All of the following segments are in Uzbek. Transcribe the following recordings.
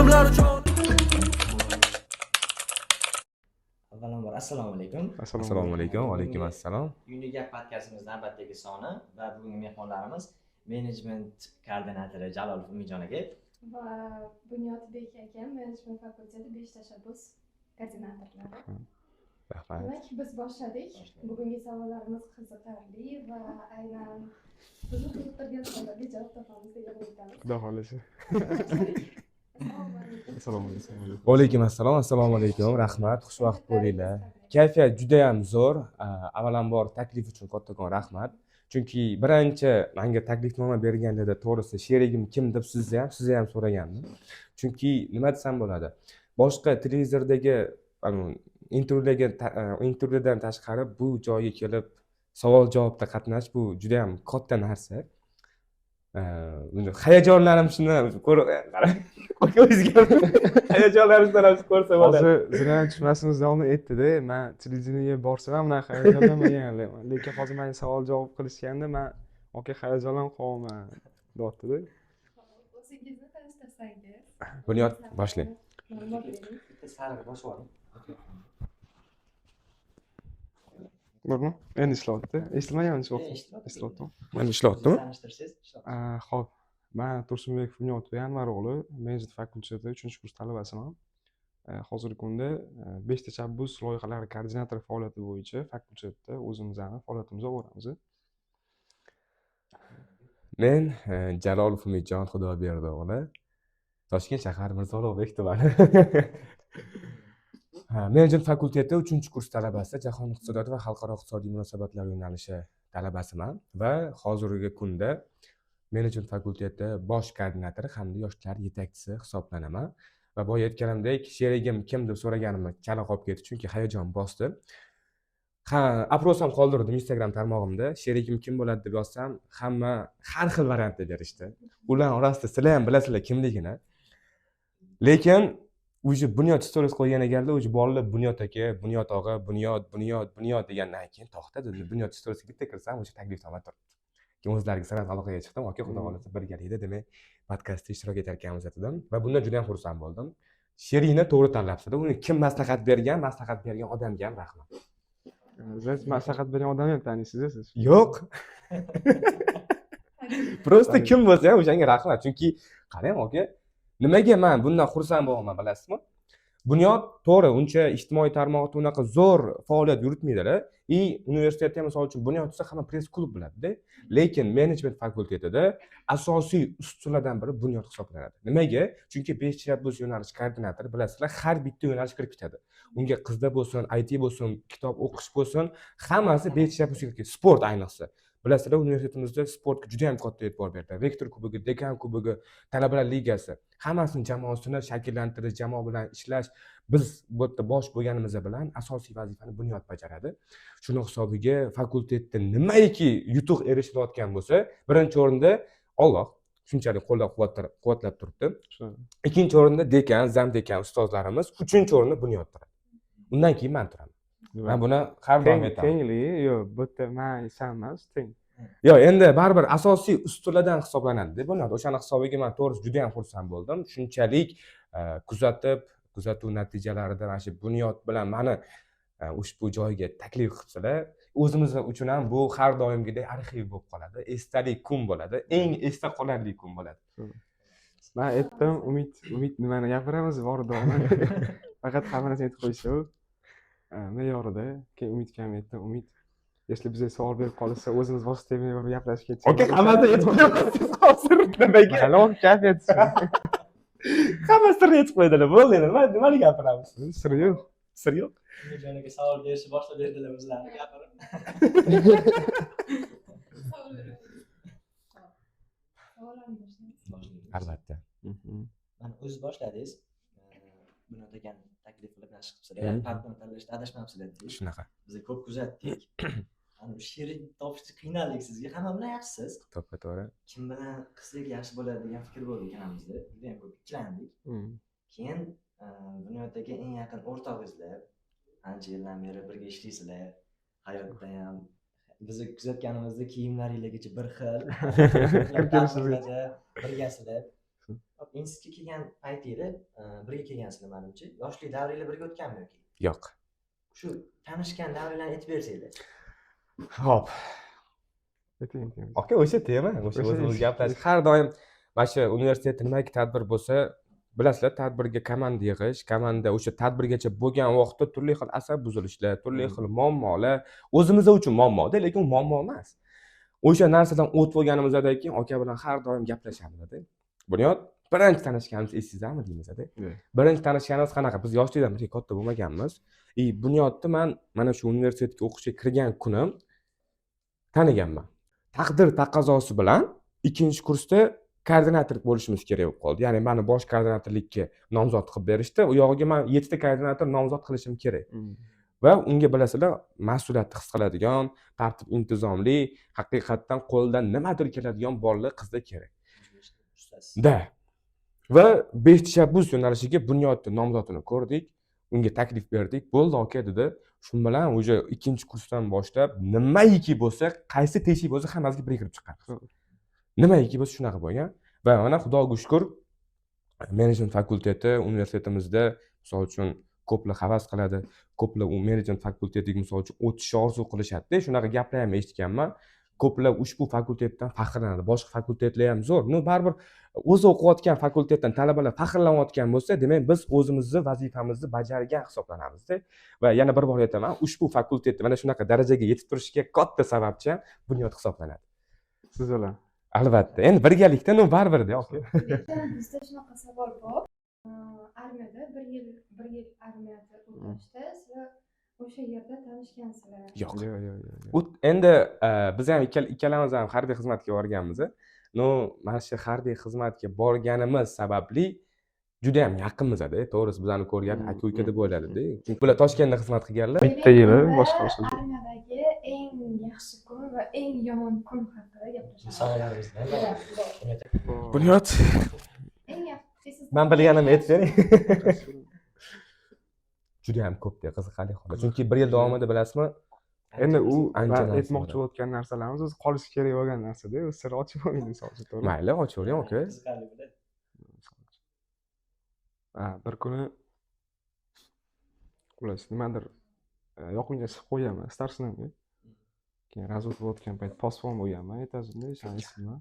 Kimlar uchun? Avvalambor, assalomu alaykum. Assalomu alaykum, va alaykum assalom. Unigap podkastimiz navbatdagi soni va bugungi mehmonlarimiz menejment koordinatori Jalolov Umidjon aka va Bunyodbek aka, menejment fakulteti besh tashabbus koordinatorlari. Rahmat. Demak, biz boshladik. Bugungi savollarimiz qiziqarli va aynan bizni qiziqtirgan savollarga javob topamiz degan umiddamiz. Xudo xohlasa. Assalomu alaykum. Assalomu alaykum. Va alaykum assalom, assalomu alaykum. Rahmat, xushvaqt bo'linglar. Kayfiyat juda ham zo'r. Avvalambor, taklif uchun kattakon rahmat. Chunki birinchi menga taklifnoma berganlarda, to'g'risi, sherigim kim deb sizni ham so'ragandim. Chunki nima desam bo'ladi? Boshqa televizordagi anu, intervyularga intervyudan tashqari bu joyga kelib savol javobda qatnashish, bu juda ham katta narsa. Buni hayajonlarim shuni ko'rib, qarang, o'zingizga hayajonlanishdan ham ko'rsa bo'ladi. Hozir Zina tushmasimizdan oldin aytdida, man televideniyega borsam ham bunaqa hayajonlanmagan, lekin hozir manga savol javob qilishganda man, aka, hayajonlanib qolyapman, deyaptida. O'zingizni tanishtirsangiz. Bunyod, boshlang. Ma'lumot bering. Bitta sariq bosib oling. Bormi? Endi ishlayapti. Eshitilmaganmi hech vaqt? Eshityapti. Eshityaptimi? Mana, ishlayaptimi? Tanishtirsangiz ishlayapti. Ho'p, man Tursunbekov Bunyod Anvar o'g'li, menejment fakulteti uchinchi kurs talabasiman. Hozirgi kunda besh tashabbus loyihalari koordinatori faoliyati bo'yicha fakultetda o'zimizni faoliyatimizni olib boramiz. Men Jalolov Umidjon Xudoberdi o'g'li, Toshkent shahar, Mirzo Ulug'bek tumani. Ha, menejment fakulteti uchinchi kurs talabasi, jahon iqtisodiyoti va xalqaro iqtisodiy munosabatlar yo'nalishi talabasiman va hozirgi kunda menejment fakulteti bosh koordinatori hamda yoshlar yetakchisi hisoblanaman. Va boya aytganimdek, sherigim kim deb so'raganimni chala qolib ketdi, chunki hayajon bosdi. Ha, опрос ham qoldirdim Instagram tarmog'imda. Sherigim kim bo'ladi deb yozsam, hamma har xil variantda berishdi. Ularni orasida sizlar ham bilasizlar kimligini. Lekin уже Bunyod stories qo'ygan ekanlar, уже bolalar "Bunyod aka, Bunyod og'a, Bunyod, Bunyod, Bunyod" degandan keyin to'xta dedim, Bunyod storiesga bitta kirsam, o'sha taklifnoma turibdi. Keyin o'zlariga сразу aloqaga chiqdim, aka, xudo xohlasa, birgalikda, demak, podkastda ishtirok etar ekanmiz dedim va bundan juda ham xursand bo'ldim. Sherikni to'g'ri tanlabsizlar. Uni kim maslahat bergan, maslahat bergan odamga ham rahmat. Siz maslahat bergan odamni ham taniysiz, siz? Yo'q. Просто kim bo'lsa ham, o'shanga rahmat. Chunki qarang, aka, nimaga man bundan xursand bo'lyapman, bilasizmi? Bunyod, to'g'ri, uncha ijtimoiy tarmoqda unaqa zo'r faoliyat yuritmaydilar и universitetda ham, misol uchun, Bunyod desa, hamma press klub biladida. Lekin menejment fakultetida asosiy ustunlardan biri Bunyod hisoblanadi. Nimaga? Chunki besh tashabbus yo'nalish koordinatori, bilasizlar, har bitta yo'nalish kirib ketadi. Unga qizda bo'lsin, IT bo'lsin, kitob o'qish bo'lsin, hammasi besh tashabbusga kirib ketadi. Sport ayniqsa. Bilasizlar, universitetimizda sportga juda ham katta e'tibor beriladi. Rektor kubogi, dekan kubogi, talabalar ligasi, hammasini jamoasini shakllantirish, jamoa bilan ishlash, biz bu yerda bosh bo'lganimiz bilan asosiy vazifani Bunyod bajaradi. Shuni hisobiga fakultetda nimaiki yutuq erishilayotgan bo'lsa, birinchi o'rinda Olloh shunchalik qo'llab quvvatlab turibdi. Ikkinchi o'rinda dekan, zam dekan ustozlarimiz, uchinchi o'rinda Bunyod turadi. Undan keyin man turaman. Man buni har doim Teng, aytaman. Tenglik yo'q, bu yerda man, san emas, teng. Yo'q, endi baribir asosiy ustunlardan hisoblanadi Bunyod. O'shani hisobiga man, to'g'risi, juda ham xursand bo'ldim. Shunchalik kuzatib, kuzatuv natijalarida mana shu Bunyod bilan mani ushbu joyga taklif qilibsizlar. O'zimiz uchun ham bu har doimgidek arxiv bo'lib qoladi. Esdalik kun bo'ladi. Eng esda qolarli kun bo'ladi. Man aytdim, Umid, Umid, nimani gapiramiz, bor dog'ni. Faqat hamma narsani aytib qo'ysa, u me'yorida. Keyin Umidga ham aytdim, Umid, если bizga savol berib qolishsa, o'zimiz bosh temaga borib gaplashib ketsak. Aka, hammasini aytib qo'yapsiz hozir. Nimaga? Mayli, kayfiyat. Hamma sirni aytib qo'ydilar. Bo'ldi endi, nimani gapiramiz? Sir yo'q. Sir yo'q. Umidjon aka savol berishni boshlab berdilar o'zlari gapirib. Savol beraman. Savollarni boshlaymiz. Boshlaymiz. Albatta. Mana, o'zi boshladingiz. Bunyod akani taklif qilib nashr qilibsizlar. Partner tanlashda adashmabsizlar dedingiz. Shunaqa. Biz ko'p kuzatdik. Ana sherik topishda qiynaldik sizga. Hamma bilan yaxshisiz. To'ppa to'g'ri. Kim bilan qilsak yaxshi bo'ladi degan fikr bo'ldi ikkalamizda. Juda ham ko'p ikkilandik. Keyin Bunyod aka eng yaqin o'rtog'ingizlar. Ancha yildan beri birga ishlaysizlar. Hayotda ham bizni kuzatganimizda kiyimlaringlargacha bir xil. Kirib kelishimizgacha. Birgasizlar. Hop, institutga kelgan paytinglar, birga kelgansizlar manimcha. Yoshlik davringlar birga o'tganmi yoki? Yo'q. Shu tanishgan davringlarni aytib bersanglar. Ho'p. Ayting, ayting. Aka, o'sha tema, o'sha O'sha o'zimiz ish. gaplashdik. Har doim mana shu universitetda nimaki tadbir bo'lsa, bilasizlar, tadbirga komanda yig'ish, komanda o'sha tadbirgacha bo'lgan vaqtda turli xil asab buzilishlar, turli xil muammolar, o'zimiz uchun muammoda, lekin u muammo emas. O'sha narsadan o'tib olganimizdan keyin aka bilan har doim gaplashamiz. Bunyod, birinchi tanishganimiz esingizdami deymizda. Birinchi tanishganimiz qanaqa? Biz yoshlikdan birga katta bo'lmaganmiz. И Bunyodni man mana shu universitetga o'qishga kirgan kunim taniganman. Taqdir taqozosi bilan ikkinchi kursda koordinator bo'lishimiz kerak bo'lib qoldi. Ya'ni mani bosh koordinatorlikka nomzod qilib berishdi. U yog'iga man yettita koordinator nomzod qilishim kerak. Va unga, bilasizlar, mas'uliyatni his qiladigan, tartib intizomli, haqiqatdan qo'lidan nimadir keladigan bolalar, qizlar kerak. Ustasiz. Да. Va "Besh tashabbus" yo'nalishiga Bunyodni nomzodini ko'rdik, unga taklif berdik. "Bo'ldi, aka", dedi. Shu bilan уже ikkinchi kursdan boshlab nimaiki bo'lsa, qaysi teshik bo'lsa, hammasiga birga kirib chiqamiz. Nimaiki bo'lsa, shunaqa bo'lgan. Va mana, Xudoga shukur, menejment fakulteti universitetimizda, misol uchun, ko'plar havas qiladi, ko'plar u menejment fakultetiga, misol uchun, o'tishni orzu qilishadida, shunaqa gaplar ham eshitganman. Ko'plar ushbu fakultetdan faxrlanadi. Boshqa fakultetlar ham zo'r, но baribir o'zi o'qiyotgan fakultetdan talabalar faxrlanayotgan bo'lsa, demak, biz o'zimizni vazifamizni bajargan hisoblanamizda. Va yana bir bor aytaman, ushbu fakultetni mana shunaqa darajaga yetib turishiga katta sababchi ham Bunyod hisoblanadi. Siz bilan. Albatta, endi birgalikda, но baribirda, aka. Bizda shunaqa savol bor. Armiyada bir yil armiyada o'tashdi. Sizlar o'sha yerda tanishgansizlar. Yo'q. Yo'q. U endi biz ham ikkalamiz ham harbiy xizmatga borganmiz. Но mana shu harbiy xizmatga borganimiz sababli juda yam yaqinmizda, to'g'risi, bizani ko'rgan aka uka deb o'yladida, chunki bular Toshkentda xizmat qilganlar. Bitta yili boshqa Unda boshqa. armiyadagi eng yaxshi kun va eng yomon kun haqida gaplashamiz. Savollarimizdan. Bunyod. Eng yaxshi siz. Man bilganimni aytib bering. Juda yam ko'pda qiziqarli holat, chunki bir yil davomida, bilasizmi, Endi u ancha man narsa aytmoqchi bo'ladi. bo'layotgan narsalarimiz o'zi qolishi kerak bo'lgan narsada, u sir ochib bo'lmaydi, misol uchun, to'g'rimi? Mayli, ochavering, aka. Qiziqarli bo'ladi. Ha, bir kuni, xullas, nimadir yoqimga sig'ib qo'yganman старшина mga. Keyin развод bo'layotgan payt posbon bo'lganman этаж imda, ishonasizmi?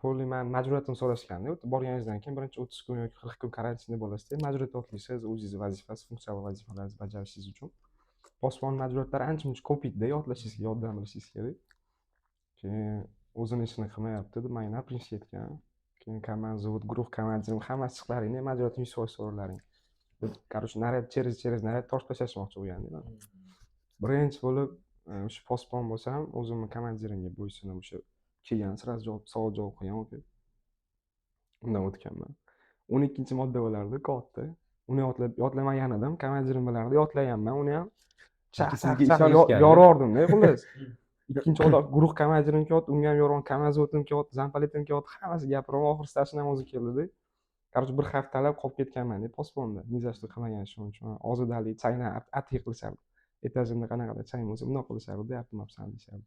Полный mani majburiyatimni so'rashganda, u borganingizdan keyin birinchi 30 kun yoki 40 kun karantinda bo'lasizda, majburiyat olasiz, o'zingizni vazifasi, funksional vazifalaringizni bajarishingiz uchun. Posbon majburiyatlari ancha muncha ko'p edida, yodlashingiz, yoddan bilishingiz kerak. Keyin o'zini ishini qilmayapti deb manga напряжение yetgan. Keyin комвзвод, guruh komandirim, hammasi chiqlaringda, majburiyatni 100% so'ralaring deb, короче, наряд через наряд tortib tashlashmoqchi bo'lganda mani. Birinchi bo'lib o'sha posbon bo'lsam, o'zimni komandirimga bo'ysunib, o'sha kelgan, сразу javob, savol javob qilgan, okey, undan o'tganman. 12-modda bo'lardi katta, uni yodlab, yodlamagan edim, komandirim bilardi, yodlaganman uni ham, chaq Chunki chaq sizga chaq ishonishganda. Yorordimda, xullas. Ikkinchi odam, guruh komandirim kelyapti, unga ham yoraman, комвзвод im kelyapti, замполит im kelyapti, hammasi gapiraman, oxiri старшина m o'zi keldida. Короче, bir haftalab qolib ketganman posbonda, ни за что qilmagan shuning uchun. Ozodalik changdan atigi qilishardi, этаж imda qanaqadir chang bo'lsa, bundoq qilishardi, yapilmabsan deyishardi.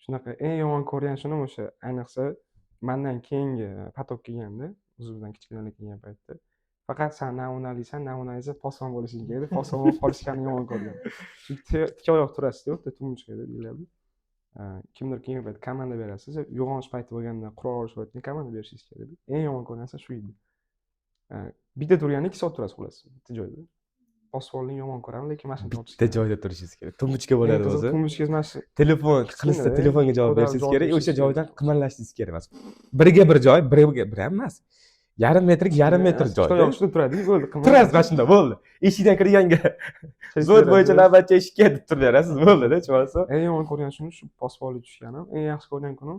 Shunaqa eng yomon ko'rgan shunim o'sha, ayniqsa mandan keyingi поток kelganda, o'zimizdan kichkinalar kelgan paytda, faqat san namunalisan, namunalisan, posbon bo'lishing kerak, posbon bo'lib qolishganini yomon ko'rgan. Chunki tikka oyoq turasizda u yerda, tumbuchkada deyiladi. Kimdir kelgan payt komanda berasiz, uyg'onish payti bo'lganda, qurol olish paytida komanda berishingiz kerak. Eng yomon ko'rgan narsa shu edi. Bitta turganda 2 soat turasiz, xullas, bitta joyda. Posbonlikni yomon ko'raman, lekin mana shuni Bitta joyda turishingiz kerak, tumbuchka bo'ladi o'zi. Tumbuchka mana shu. Telefon qilishsa, Kichkina, telefonga javob ko'tarib berishingiz javob kerak, o'sha berishingiz kerak. joydan qimirlashingiz kerak emas. Birga bir joy, birga bir ham emas, yarim metrga yarim metr Ikkita joyda oyoq shunda turadi, bo'ldi. Turasiz mana shunda, bo'ldi. Eshikdan kirganga "Взвод bo'yicha navbatchi eshikka" deb turaverasiz, bo'ldida, tushunasizmi? Eng yomon ko'rgan shunim shu posbonlik tushganim. Eng yaxshi ko'rgan kunim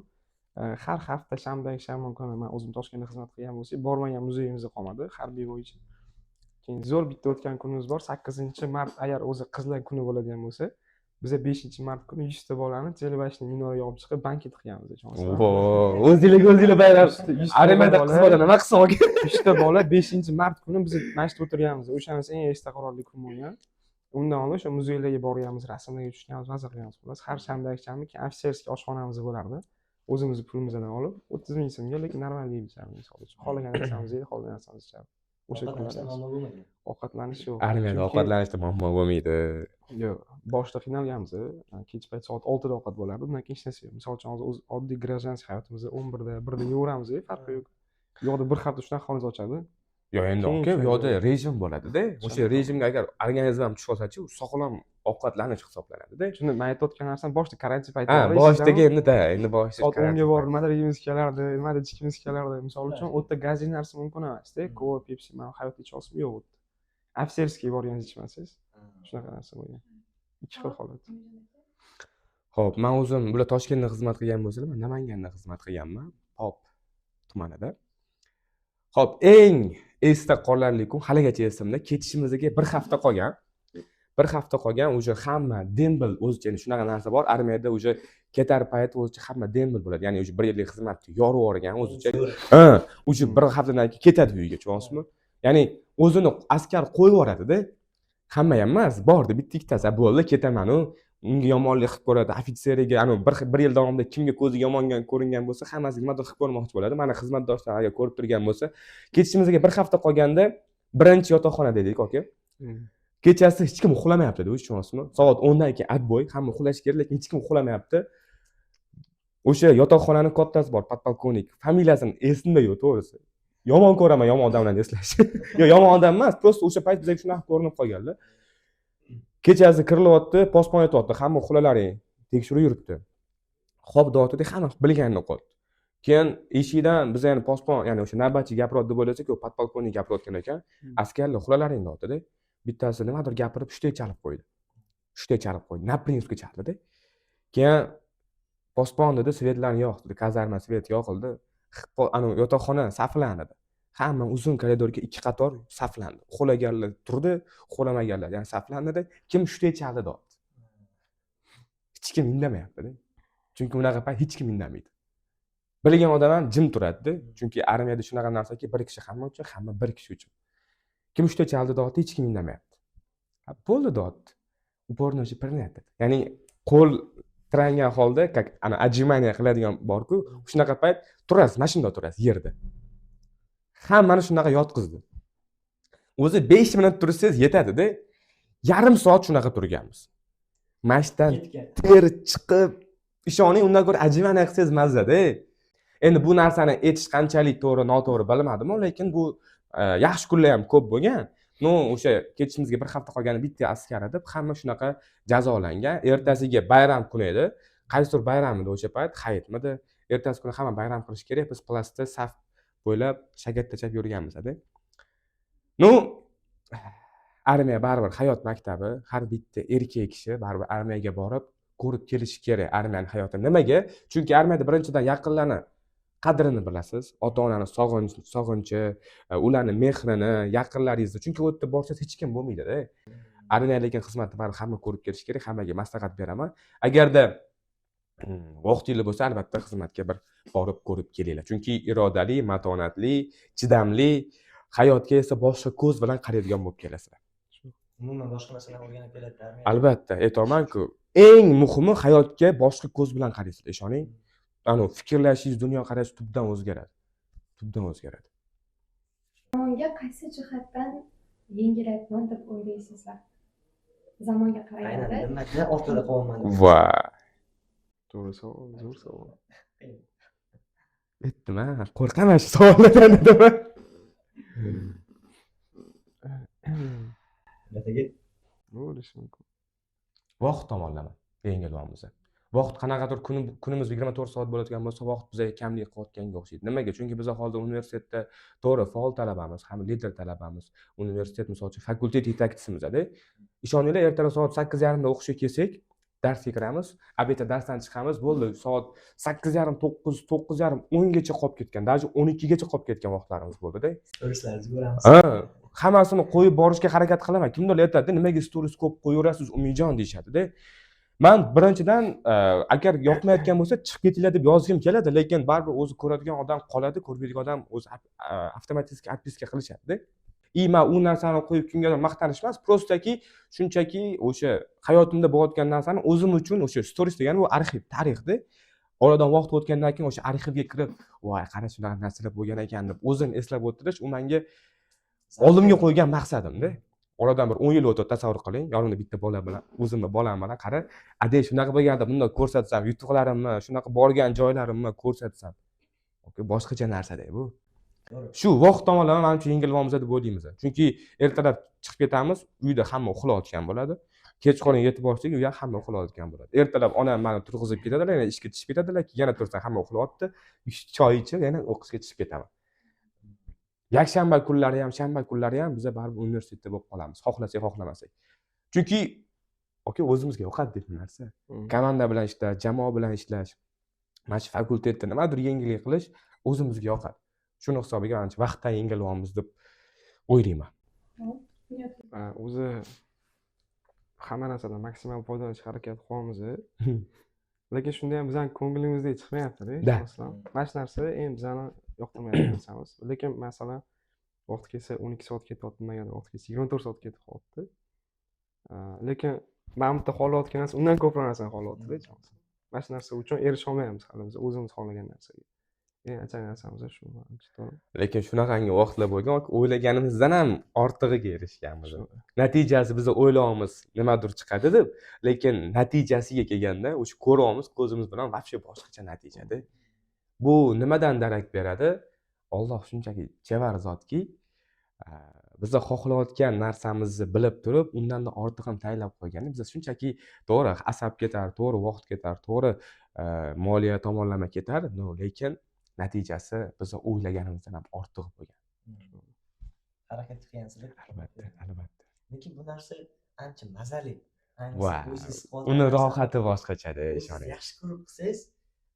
har hafta shanba, yakshanba kuni, man o'zim Toshkentda xizmat qilgan bo'lsak, bormagan muzeyimiz qolmadi harbiy bo'yicha. Keyin zo'r bitta o'tgan kunimiz bor, 8-mart, agar o'zi qizlar kuni bo'ladigan bo'lsa, biza 5-mart kuni 100 ta bolani Телебашня minoraga olib chiqib banket qilganmiz, ishonasizmi? O'zinglarga o'zinglar bayram. 100 ta Armiyada qiz bola nima qilsin, aka? 100 ta bola 5-mart kuni biz mana shu yerda o'tirganmiz, o'shanisi eng esda qolarli kun bo'lgan. Undan oldin o'sha muzeylarga borganmiz, rasmlarga tushganmiz, maza qilganmiz, xullas. Har shanba, yakshanba keyin офицерский oshxonamiz bo'lardi. O'zimizni pulimizdan olib, 30 000 so'mga, lekin normal yeb ichamiz, misol uchun. Xohlagan narsamizni yeydi, xohlagan narsamizni ichamiz. O'sha Ovqatlanishda kunlar muammo bo'lmagan? Ovqatlanish yo'q. Armiyada ovqatlanishda muammo bo'lmaydi. Yo'q, boshida qiynalganmiz. Kech payt soat 6da ovqat bo'lardi, undan keyin hech narsa yo'q. Misol uchun, hozir o'z oddiy гражданский hayotimizda 11da, 1da yeyaveramiz, farqi yo'q. U yoqda bir hafta shunaqa xonangiz ochadi. Yo, endi Keyin aka, u yoqda tushadi. rejim bo'ladida. O'sha Tushadi. rejimga agar organizm ham tushib olsachi, u sog'lom ovqatlanish hisoblanadida. Shuni man aytayotgan narsam, boshida karantin payti Ha, bor, boshidagi esingizda. endi-da, endi boshida Soat 10ga karantin borib payti. nimadir yegimiz kelardi, nimadir ichgimiz kelardi. Misol uchun, u yerda gazli narsa mumkin emasda. Kola, Pepsi man hayotda icha olsam yo'q u yerda. Офицерский borganingiz ichmasangiz, shunaqa narsa bo'lgan. Ikki xil holat. Xo'p, man o'zim, bular Toshkentda xizmat qilgan bo'lsalar, man Namanganda xizmat qilganman, Pop tumanida. Xo'p, eng esda qolarli kun haligacha esimda, ketishimizga bir hafta qolgan. Bir hafta qolgan, уже hamma дембель o'zicha, endi shunaqa narsa bor, armiyada уже ketar payt o'zicha hamma дембель bo'ladi. Ya'ni уже bir yillik xizmatni yorib yuborgan o'zicha. Ha, уже bir haftadan keyin ketadi uyga, tushunyapsizmi? Ya'ni o'zini askar qo'yib yuboradida. Hamma ham emas, bordi bitta ikkitasi, bo'ldi, ketaman u. Unga yomonlik qilib ko'radi, ofitseriga, anavi bir yil davomida kimga ko'zi yomongan ko'ringan bo'lsa, hammasiga nimadir qilib ko'rmoqchi bo'ladi. Mana xizmatdoshlar agar ko'rib turgan bo'lsa, ketishimizga bir hafta qolganda birinchi yotoqxonada edik, aka. Kechasi hech kim uxlamayapti, tushunyapsizmi? Soat 10 dan keyin отбой, hamma uxlashi kerak, lekin hech kim uxlamayapti. O'sha yotoqxonani kattasi bor, podpolkovnik. Familiyasini esimda yo'q, to'g'risi. Yomon ko'raman yomon odamlarni eslashni. Yo'q, yomon odam emas, просто o'sha payt bizga shunaqa ko'rinib qolganlar. Kechasi kirilyapti, posbon aytyapti, hamma uxlalaring, tekshiruv yuribdi. Xo'p, deyapti, hamma bilganini qoldi. Keyin eshikdan biz, ya'ni posbon, ya'ni o'sha navbatchi gapiryapti deb o'ylasak, u podpolkovnik gapirayotgan ekan. Askarlar, uxlalaring deyaptida. Bittasi nimadir gapirib, hushtak chalib qo'ydi. Hushtak chalib qo'ydi. На принципga chaldida. Keyin posbon dedi, свет larni yoq dedi. Kazarma свет yoqildi. Anavi yotoqxona saflandi. Hamma uzun koridorga ikki qator saflandi. Uxlaganlar turdi, uxlamaganlar ya'ni saflandida. Kim hushtak chaldi deyapti. Hech kim indamayapti-da. Chunki unaqa payt hech kim indamaydi. Bilgan odam ham jim turadida. Chunki armiyada shunaqa narsaki, bir kishi hamma uchun, hamma bir kishi uchun. Kim hushtak chaldi deyapti, hech kim indamayapti. Ha, bo'ldi deyapti. Упор на принять dedi. Ya'ni qo'l tirangan holda, как ana отжимание qiladigan borku, shunaqa payt turasiz, mana shundoq turasiz yerda. Hammani shunaqa yotqizdi. O'zi 5 minut tursangiz yetadi-da. Yarim soat shunaqa turganmiz. Mana shu yerdan Ketgan. ter chiqib, ishoning, undan ko'ra отжимание qilsangiz mazza-da. Endi bu narsani aytish qanchalik to'g'ri, noto'g'ri bilmadim, lekin bu yaxshi kunlar ham ko'p bo'lgan. Ну, o'sha ketishimizga bir hafta qolganda bitta askar deb hamma shunaqa jazolangan. Ertasiga bayram kuni edi. Qaysidir bayram edi o'sha payt, hayitmidi? Ertasi kuni hamma bayram qilish kerak. Biz плац da saf bo'ylab shagat tashlab yurganmiz-da. Ну, armiya baribir hayot maktabi. Har bitta erkak kishi baribir armiyaga borib ko'rib kelishi kerak armiyani hayotini. Nimaga? Chunki armiyada birinchidan yaqinlarni qadrini bilasiz, ota-onani sog'inchi, ularni mehrini, yaqinlaringizni. Chunki u yerda borsangiz hech kim bo'lmaydida. Armiya lekin xizmatni baribir hamma ko'rib kelishi kerak, hammaga maslahat beraman. Agarda vaqtinglar bo'lsa, albatta xizmatga bir borib ko'rib kelinglar. Chunki irodali, matonatli, chidamli, hayotga esa boshqa ko'z bilan qaraydigan bo'lib kelasizlar. Umuman boshqa narsalarni o'rganib keladi armiya. Albatta, aytamanku, eng muhimi hayotga boshqa ko'z bilan qaraysizlar, ishoning. Anavi fikrlashingiz, dunyoqarash tubdan o'zgaradi. Tubdan o'zgaradi. Zamonga qaysi jihatdan yengilayapman deb o'ylaysizlar? Zamonga Aynan qaraganda nimada orqada qolyapman deb. Va To'g'ri savol, zo'r savol. Aytdim a, qo'rqaman shu savollardan dedim. Nimaga? Nima bo'lishi mumkin? Vaqt tomonlama yengilyapmiz. Vaqt qanaqadir kunimiz 24 soat bo'ladigan bo'lsa, vaqt bizga kamlik qilayotganga o'xshaydi. Nimaga? Chunki biz hozir universitetda to'g'ri faol talabamiz, ham lider talabamiz. Universitet, misol uchun, fakultet yetakchisimizda. Ishoninglar, ertalab soat 8:30 da o'qishga kelsak, darsga kiramiz, обед da darsdan chiqamiz, bo'ldi, soat 8:30, 9, 9:30, 10 gacha qolib ketgan, даже 12 gacha qolib ketgan vaqtlarimiz bo'ldi-da. Storieslarni ko'ramiz. Ha, hammasini qo'yib borishga harakat qilaman. Kimdir aytadi, nimaga stories ko'p qo'yaverasiz, Umidjon deyishadi-da. Man birinchidan, agar yoqmayotgan bo'lsa, chiqib ketinglar deb yozgim keladi, lekin baribir o'zi ko'radigan odam qoladi, ko'rmaydigan odam o'zi avtomatik отписка qilishadi-da. И man u narsani qo'yib kimgadir maqtanish emas, просто ki shunchaki o'sha hayotimda bo'layotgan narsani o'zim uchun o'sha stories degani bu arxiv, tarixda. Oradan vaqt o'tgandan keyin o'sha arxivga kirib, voy, qara, shunaqa narsalar bo'lgan ekan deb o'zim eslab o'tirish, u menga oldimga qo'ygan maqsadimda. Oradan bir 10 yil o'tib, tasavvur qiling, yonimda bitta bola bilan, o'zimni bolam bilan, qara, adey, shunaqa bo'lganda bundoq ko'rsatsam, yutuqlarimni, shunaqa borgan joylarimni ko'rsatsam, aka, boshqacha narsada bu. Shu vaqt tomonlama manimcha yengilroq deb o'ylaymiz, chunki ertalab chiqib ketamiz, uyda hamma uxlayotgan bo'ladi. Kechqurun yetib borsak, uyda hamma uxlayotgan bo'ladi. Ertalab onam mani turg'izib ketadilar, yana ishga tushib ketadilar. Yana tursam, hamma uxlayapti. Choy ichib, yana o'qishga tushib ketaman. Yakshanba kunlari ham, shanba kunlari ham biza baribir universitetda bo'lib qolamiz, xohlasak, xohlamasak, chunki, aka, o'zimizga yoqadi bu narsa. Komanda bilan ishlash, jamoa bilan ishlash, mana shu fakultetda nimadir yangilik qilish o'zimizga yoqadi. Shuni hisobiga ancha vaqtdan yengilyapmiz deb o'ylayman. O'zi hamma narsadan maksimal foydalanishga harakat qilyapmiz, lekin shunda ham bizani ko'nglimizdan chiqmayaptida. Masalan, mana shu narsa endi bizani yoqtirmayotgan narsamiz. Lekin masalan, vaqti kelsa 12 soat ketyapti, nimagadir vaqti kelsa 24 soat ketib qolyapti. Lekin mana bu yerda xohlayotgan narsa undan ko'proq narsani xohlayaptida. Mana shu narsa uchun erisha olmayapmiz hali biz o'zimiz xohlagan narsaga. Eng achinarli narsamiz shu manimcha, to'g'ri. Lekin shunaqangi vaqtlar bo'lgan, o'ylaganimizdan ham ortig'iga erishganmiz. Natijasi, biz o'ylayapmiz nimadir chiqadi deb, lekin natijasiga kelganda o'sha ko'ryapmiz ko'zimiz bilan, вообще boshqacha natijada. Bu nimadan darak beradi? Olloh shunchaki chevar zotki, biza xohlayotgan narsamizni bilib turib, undanda ortig'ini tayinlab qo'ygan. Biza shunchaki, to'g'ri, asab ketar, to'g'ri, vaqt ketar, to'g'ri, moliya tomonlama ketar, но lekin natijasi biza o'ylaganimizdan ham ortiq bo'lgan. Harakat qilgansizlar. Albatta, albatta. Lekin bu narsa ancha mazali. Ayniqsa Va o'zingiz qilayotgan uni narsani rohati boshqachada, o'zingiz ishoning. yaxshi ko'rib qilsangiz,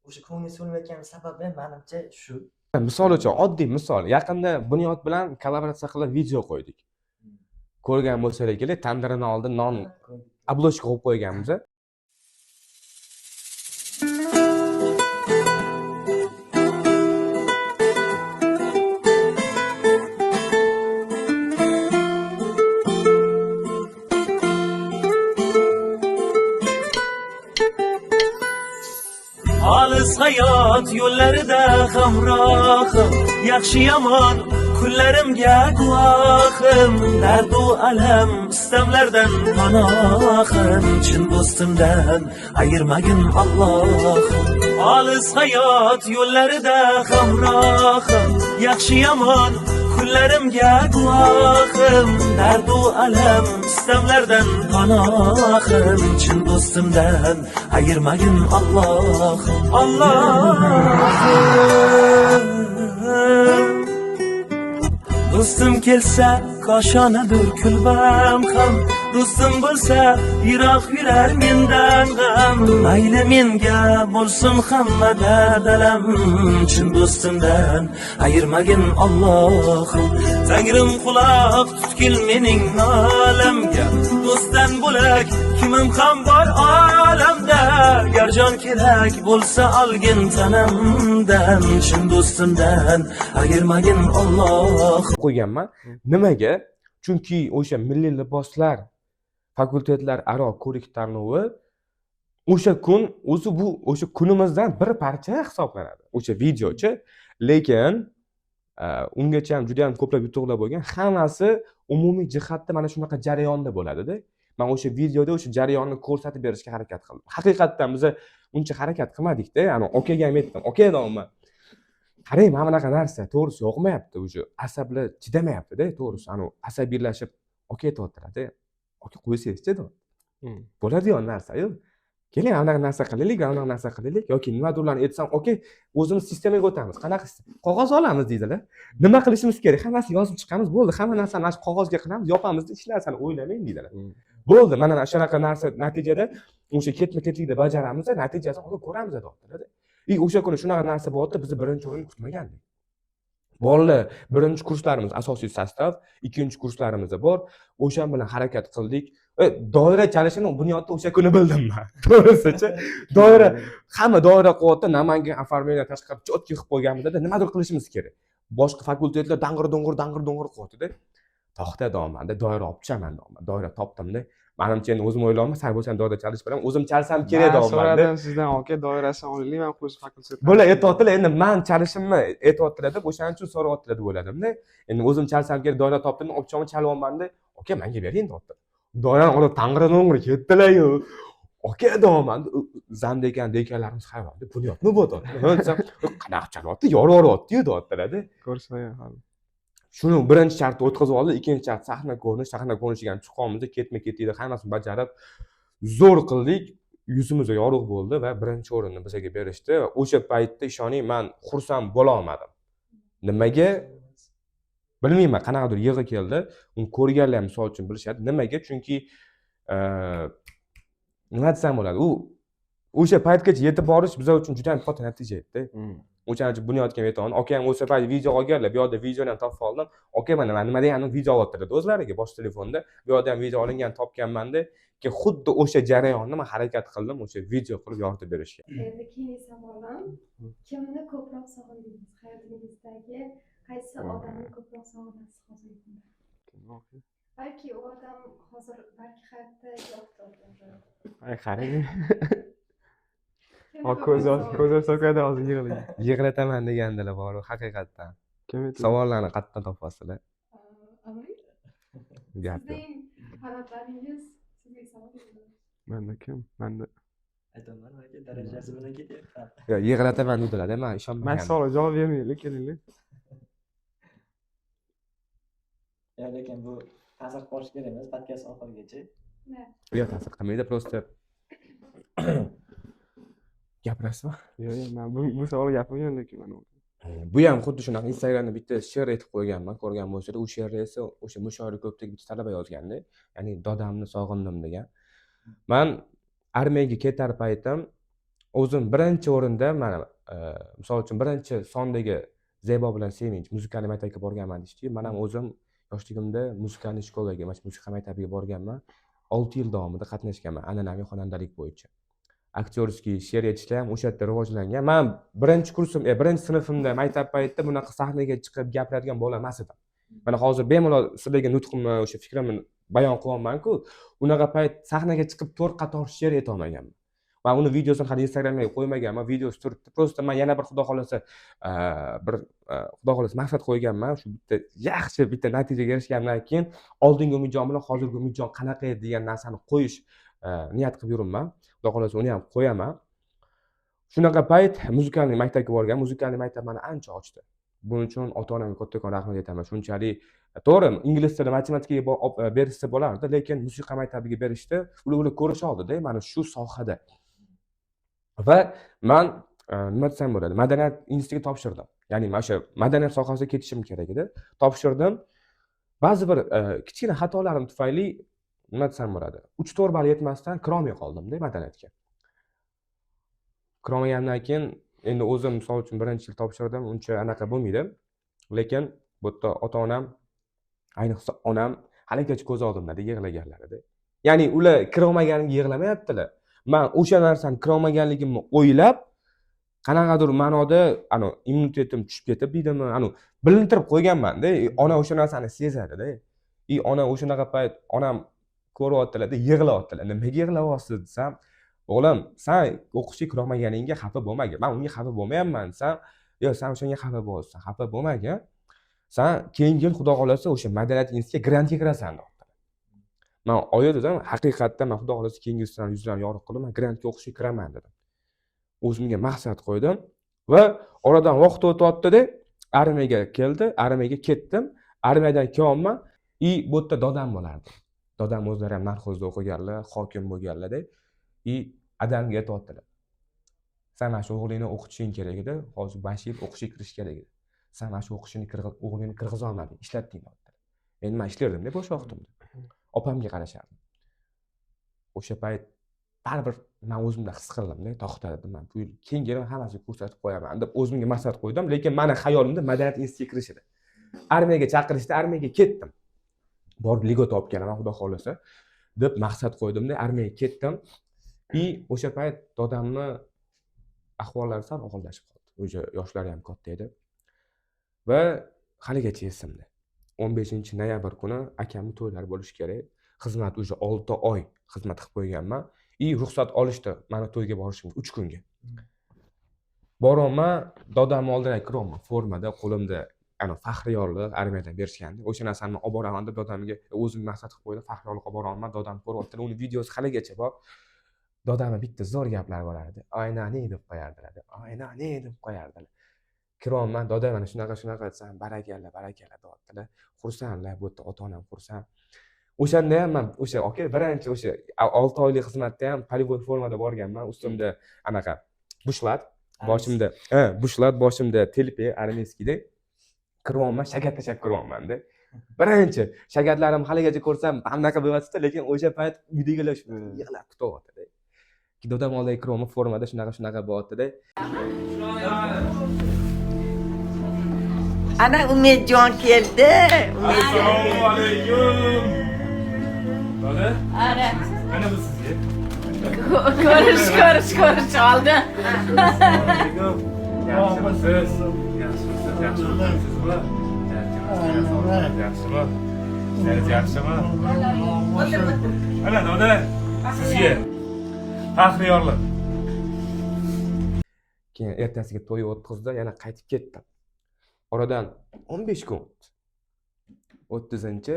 o'sha ko'nglingiz so'lmayotgan sababi ham manimcha shu. Misol uchun, oddiy misol, yaqinda Bunyod bilan kollaboratsiya qilib video qo'ydik. Ko'rgan bo'lsalar kerak, tandirini oldi non обложка qo'yib qo'yganmiz. Olis hayot yo'llarida hamrohim, yaxshi yomon kunlarimga guvohim, dardu alam sitamlardan panohim, chin do'stimdan ayirmagin, Allohim. Olis hayot yo'llarida hamrohim, yaxshi yomon kunlarimga guvohim, dardu alam sitamlardan panohim, chin do'stimdan ayirmagin, Allohim, Allohim. Do'stim kelsa, koshonadir kulbam ham. Do'stim bo'lsa, yiroq yurar mendan g'am. Mayli, menga bo'lsin hamma dalam, chin do'stimdan ayirmagin, Allohim. Tangrim, quloq tutgil mening nolamga. Do'stdan bo'lak kimim ham bor olamda? Gar jon kerak bo'lsa, olgin tanamdan, chin do'stimdan ayirmagin, Alloh. Qo'yganman. Nimaga? Chunki o'sha milliy liboslar fakultetlar aro ko'rik tanlovi o'sha kun o'zi, bu o'sha kunimizdan bir parcha hisoblanadi o'sha videochi. Lekin ungacha ham juda yam ko'plab yutuqlar bo'lgan. Hammasi umumiy jihatda mana shunaqa jarayonda bo'ladida. Man o'sha videoda o'sha jarayonni ko'rsatib berishga harakat qildim. Haqiqatdan biza uncha harakat qilmadikda. Ani okaga ham aytdim: "Aka, deyapman, qarang, mana bunaqa narsa, to'g'risi, yoqmayapti, уже asablar chidamayaptida, to'g'risi, anavi asabiylashib." Aka aytyaptilarda: "Aka, qo'ysangizchi", deyapti. Bo'ladigan narsayu, keling, mana bunaqa narsa qilaylik, mana bunaqa narsa qilaylik yoki nimadirlarni aytsam, "Aka, o'zimiz sistemaga o'tamiz, qanaqa qog'oz olamiz", deydilar. "Nima qilishimiz kerak, hammasini yozib chiqamiz, bo'ldi, hamma narsani mana shu qog'ozga qilamiz, yopamizda, hech narsani o'ylamang", deydilar. Bo'ldi, mana shunaqa narsa. Natijada o'sha ketma ketlikda bajaramiz, natijasini hozir ko'ramiz, deyaptilarda. И o'sha kuni shunaqa narsa bo'lyapti, biz birinchi o'rinni kutmagandik. Bolalar, birinchi kurslarimiz asosiy состав, ikkinchi kurslarimiz bor, o'shan bilan harakat qildik. Doira chalishini Bunyodda o'sha kuni bildim man, to'g'risichi. Doira, hamma doira qilyapti, Namangan оформление tashqari четкий qilib qo'yganmizda, nimadir qilishimiz kerak. Boshqa fakultetlar dang'ir dung'ur, dang'ir dung'ur qilyaptida. To'xta, deyapmanda, doira olib tushaman, deyapman. Doira topdimda. Manimcha, endi o'zim o'ylayapman, sal bo'lsa ham doira chalish bilan o'zim chalsam kerak Man deyapmanda. so'radim sizdan, aka, doirasini olaylik, man qo'shiq fakultet. Bular aytyaptilar, endi man chalishimni aytyaptilar deb, o'shaning uchun so'rayaptilar deb o'yladimda. Endi o'zim chalsam kerak, doira topdim, olib chalyapmanda, aka, manga bering deyapti. Doirani olib tang'ira to'ng'ira ketdilar-yu. Aka deyapman, zamda ekan, dekanlarimiz hayron, "Bunyod nima bo'lyapti?" Desam, "Qanaqa chalyapti, yorib yuboryapti-yu", deyaptilarda. Ko'rishmagan hali. Shuni birinchi shartni o'tkazib oldi, ikkinchi shart sahna ko'rinish, sahna ko'rinishiga ham chiqqanmiz, ketma ket edi, hammasini bajarib, zo'r qildik, yuzimiz yorug' bo'ldi va birinchi o'rinni bizga berishdi. Va o'sha paytda, ishoning, man xursand bo'la olmadim. Nimaga? Bilmayman, qanaqadir yig'i keldi. Uni ko'rganlar ham, misol uchun, bilishadi. Nimaga? Chunki nima desam bo'ladi, u o'sha paytgacha yetib borish bizlar uchun juda ham katta natija edi. O'shaning uchun Bunyodga ham aytaman, aka ham o'sha payt video olganlar, bu yoqda videoni ham topib oldim. Aka, mana man nima deganim, video olyaptilar o'zlariga bosh telefonda, bu yoqda ham video olingan, topganmanda. Keyin xuddi o'sha jarayonni man harakat qildim o'sha video qilib yoritib berishga. Endi keyingi savolim: kimni ko'proq sog'indingiz? Hayotingizdagi qaysi odamni ko'proq sog'inasiz hozirgi kunda? Balki u odam hozir, balki hayotda yo'qdir уже. Ay, qarang. Kimni Hop, ko'z ko'proq yosh, ko'z yosh to'kadi hozir yig'laydi. Yig'lataman degandilar bor haqiqatdan. Kim aytdi? Savollarni qayerdan topasizlar? Amir, Gap yo'q. sizning fanatlaringiz sizga savol berdi. Manda kim? Manda. Aytaman, aka, darajasi bilan ketyapti. Yo'q, yig'lataman dedilar, man Man ishonmagandim. savolga javob bermaylik, kelinglar. Yo'q, lekin bu ta'sir qilib qolishi kerak emas podkast oxirigacha. Ne? Yo'q, ta'sir qilmaydi, просто gapirasizmi? Yo'q, man bu savolga gapirmagan lekin man. Bu ham xuddi shunaqa, Instagramda bitta she'r aytib qo'yganman, ko'rgan bo'lsanglar, u she'rni esa o'sha mushoira ko'pdagi bitta talaba yozganda, ya'ni dodamni sog'indim degan. Man armiyaga ketar paytim o'zim birinchi o'rinda mana misol uchun, birinchi sondagi Zebo bilan Sevinch музыкальный maktabga borganman deyishdi. Man ham o'zim yoshligimda музыкальный школа ga, mana shu musiqa maktabiga borganman. 6 yil davomida qatnashganman an'anaviy xonandalik bo'yicha. Актёрский, she'r aytishlar ham o'sha yerda rivojlangan. Man birinchi kursim, birinchi sinfimda maktab paytida bunaqa sahnaga chiqib gapiradigan bola emas edim. Mana hozir bemalol sizlarga nutqimni, o'sha fikrimni bayon qilyapmanku. Unaqa payt sahnaga chiqib to'rt qator she'r aytolmaganman. Man uni videosini hali Instagramga qo'ymaganman, videosi turibdi. Просто man yana bir, xudo xohlasa, bir xudo xohlasa, maqsad qo'yganman, shu bitta yaxshi bitta natijaga erishgandan keyin oldingi Umidjon bilan hozirgi Umidjon qanaqa edi degan narsani qo'yish niyat qilib yuribman. Xudo xohlasa, uni ham qo'yaman. Shunaqa payt музыкальный maktabga borgan, музыкальный maktab mani ancha ochdi. Buning uchun ota onamga kattakon rahmat aytaman. Shunchalik, to'g'ri, ingliz tili, matematikaga berishsa bo'lardi, lekin musiqa maktabiga berishdi. Ular ko'risha oldida mani shu sohada. Va man nima desam bo'ladi, madaniyat institutiga topshirdim. Ya'ni mana o'sha madaniyat sohasiga ketishim kerak edi. Topshirdim. Ba'zi bir kichkina xatolarim tufayli, nima desam bo'ladi, 3-4 ball yetmasdan kirolmay qoldimda madaniyatga. Kirolmagandan keyin endi o'zim, misol uchun, birinchi yil topshirdim, uncha anaqa bo'lmaydi. Lekin bu yerda ota onam, ayniqsa onam haligacha ko'z oldimda yig'laganlarida. Ya'ni ular kirolmaganimga yig'lamayaptilar. Man o'sha narsani kirolmaganligimni o'ylab, qanaqadir ma'noda anavi immunitetim tushib ketib deydimi, anavi bilintirib qo'yganmanda. Ona o'sha narsani sezadida. И ona o'shanaqa payt onam ko'ryaptilarda, yig'layaptilar. "Nimaga yig'layapsiz?" desam, "O'g'lim, san o'qishga kirolmaganingga xafa bo'lmagin". "Man unga xafa bo'lmayapman", desam, "Yo'q, san o'shanga xafa bo'lyapsan, xafa bo'lmagin. San keyingi yil, xudo xohlasa, o'sha madaniyat institutiga grantga kirasan", deyaptilar. Man "Oyi", dedim, "haqiqatdan man, xudo xohlasa, keyingi yil yuzlarini yorug' qilib, man grantga o'qishga kiraman", dedim. O'zimga maqsad qo'ydim va oradan vaqt o'tyaptida, armiyaga keldi, armiyaga ketdim. Armiyadan kelyapman и bu yerda dodam bo'lardi. Dodam o'zlari ham narxozda o'qiganlar, hokim bo'lganlarda и adamga aytyaptilar: "San mana shu o'g'lingni o'qitishing kerak edi, hozir mana shu yil o'qishga kirish kerak edi. San mana shu o'qishini, o'g'lingni kirgizolmading, ishlatding", deyaptilar. Endi man ishlardimda bo'sh vaqtimda. Opamga qarashardim. O'sha payt baribir man o'zimda his qildimda, to'xta dedim, man bu yil, keyingi yil hammasini ko'rsatib qo'yaman deb o'zimga maqsad qo'ydim, lekin mani xayolimda madaniyat institutiga kirish edi. Armiyaga chaqirishdi, armiyaga ketdim. Borib льгота olib kelaman, xudo xohlasa, deb maqsad qo'ydimda, armiyaga ketdim. И o'sha payt dodamni ahvollari sal og'irlashib qoldi. Уже yoshlari ham katta edi. Va haligacha esimda. 15 noyabr kuni akamni to'ylari bo'lishi kerak. Xizmat уже 6 oy xizmat qilib qo'yganman и ruxsat olishdi mani to'yga borishimga 3 kunga. Boryapman, dodamni oldiga kiryapman formada, qo'limda ana faxriy yorliq, armiyadan berishgandi. O'sha narsani olib boraman deb dodamga o'zim maqsad qilib qo'ydim, faxriy yorliq olib boryapman. Dodam ko'ryaptilar, uni videosi haligacha bor. Dodamni bitta zo'r gaplari bo'lardi, "Oynani" deb qo'yardilar, "Oynani" deb qo'yardilar. Kiryapman, "Doda, mana shunaqa shunaqa" desam, "Barakalla, barakalla" deyaptilar. Xursandlar, bu yerda ota onam xursand. O'shanda ham man o'sha, aka, birinchi o'sha 6 oylik xizmatda ham полевой formada borganman. Ustimda anaqa bushlat, boshimda, ha, bushlat, boshimda telpak армейский da kiryapman, shagat tashlab kiryapmanda. Birinchi shagatlarim haligacha ko'rsam anaqa bo'lyaptida, lekin o'sha payt uydagilar shu yig'lab kutyaptida. Dodam oldiga kiryapman formada, shunaqa shunaqa bo'lyaptida. Ana Umidjon keldi. Umidjon. Assalomu alaykum. Doda, Ana mana bu sizga. Ko'rish, ko'rish, ko'rish oldi. Alaykum. Yaxshimisiz? Yaxshimisiz? Yaxshi o'tiribsizmi? Yaxshimi? Ishlaringiz yaxshimi? Mana, doda, sizga faxriy yorliq. Keyin ertasiga to'y o'tkazdi, yana qaytib ketdim. Oradan 15 kun o'tdi. 30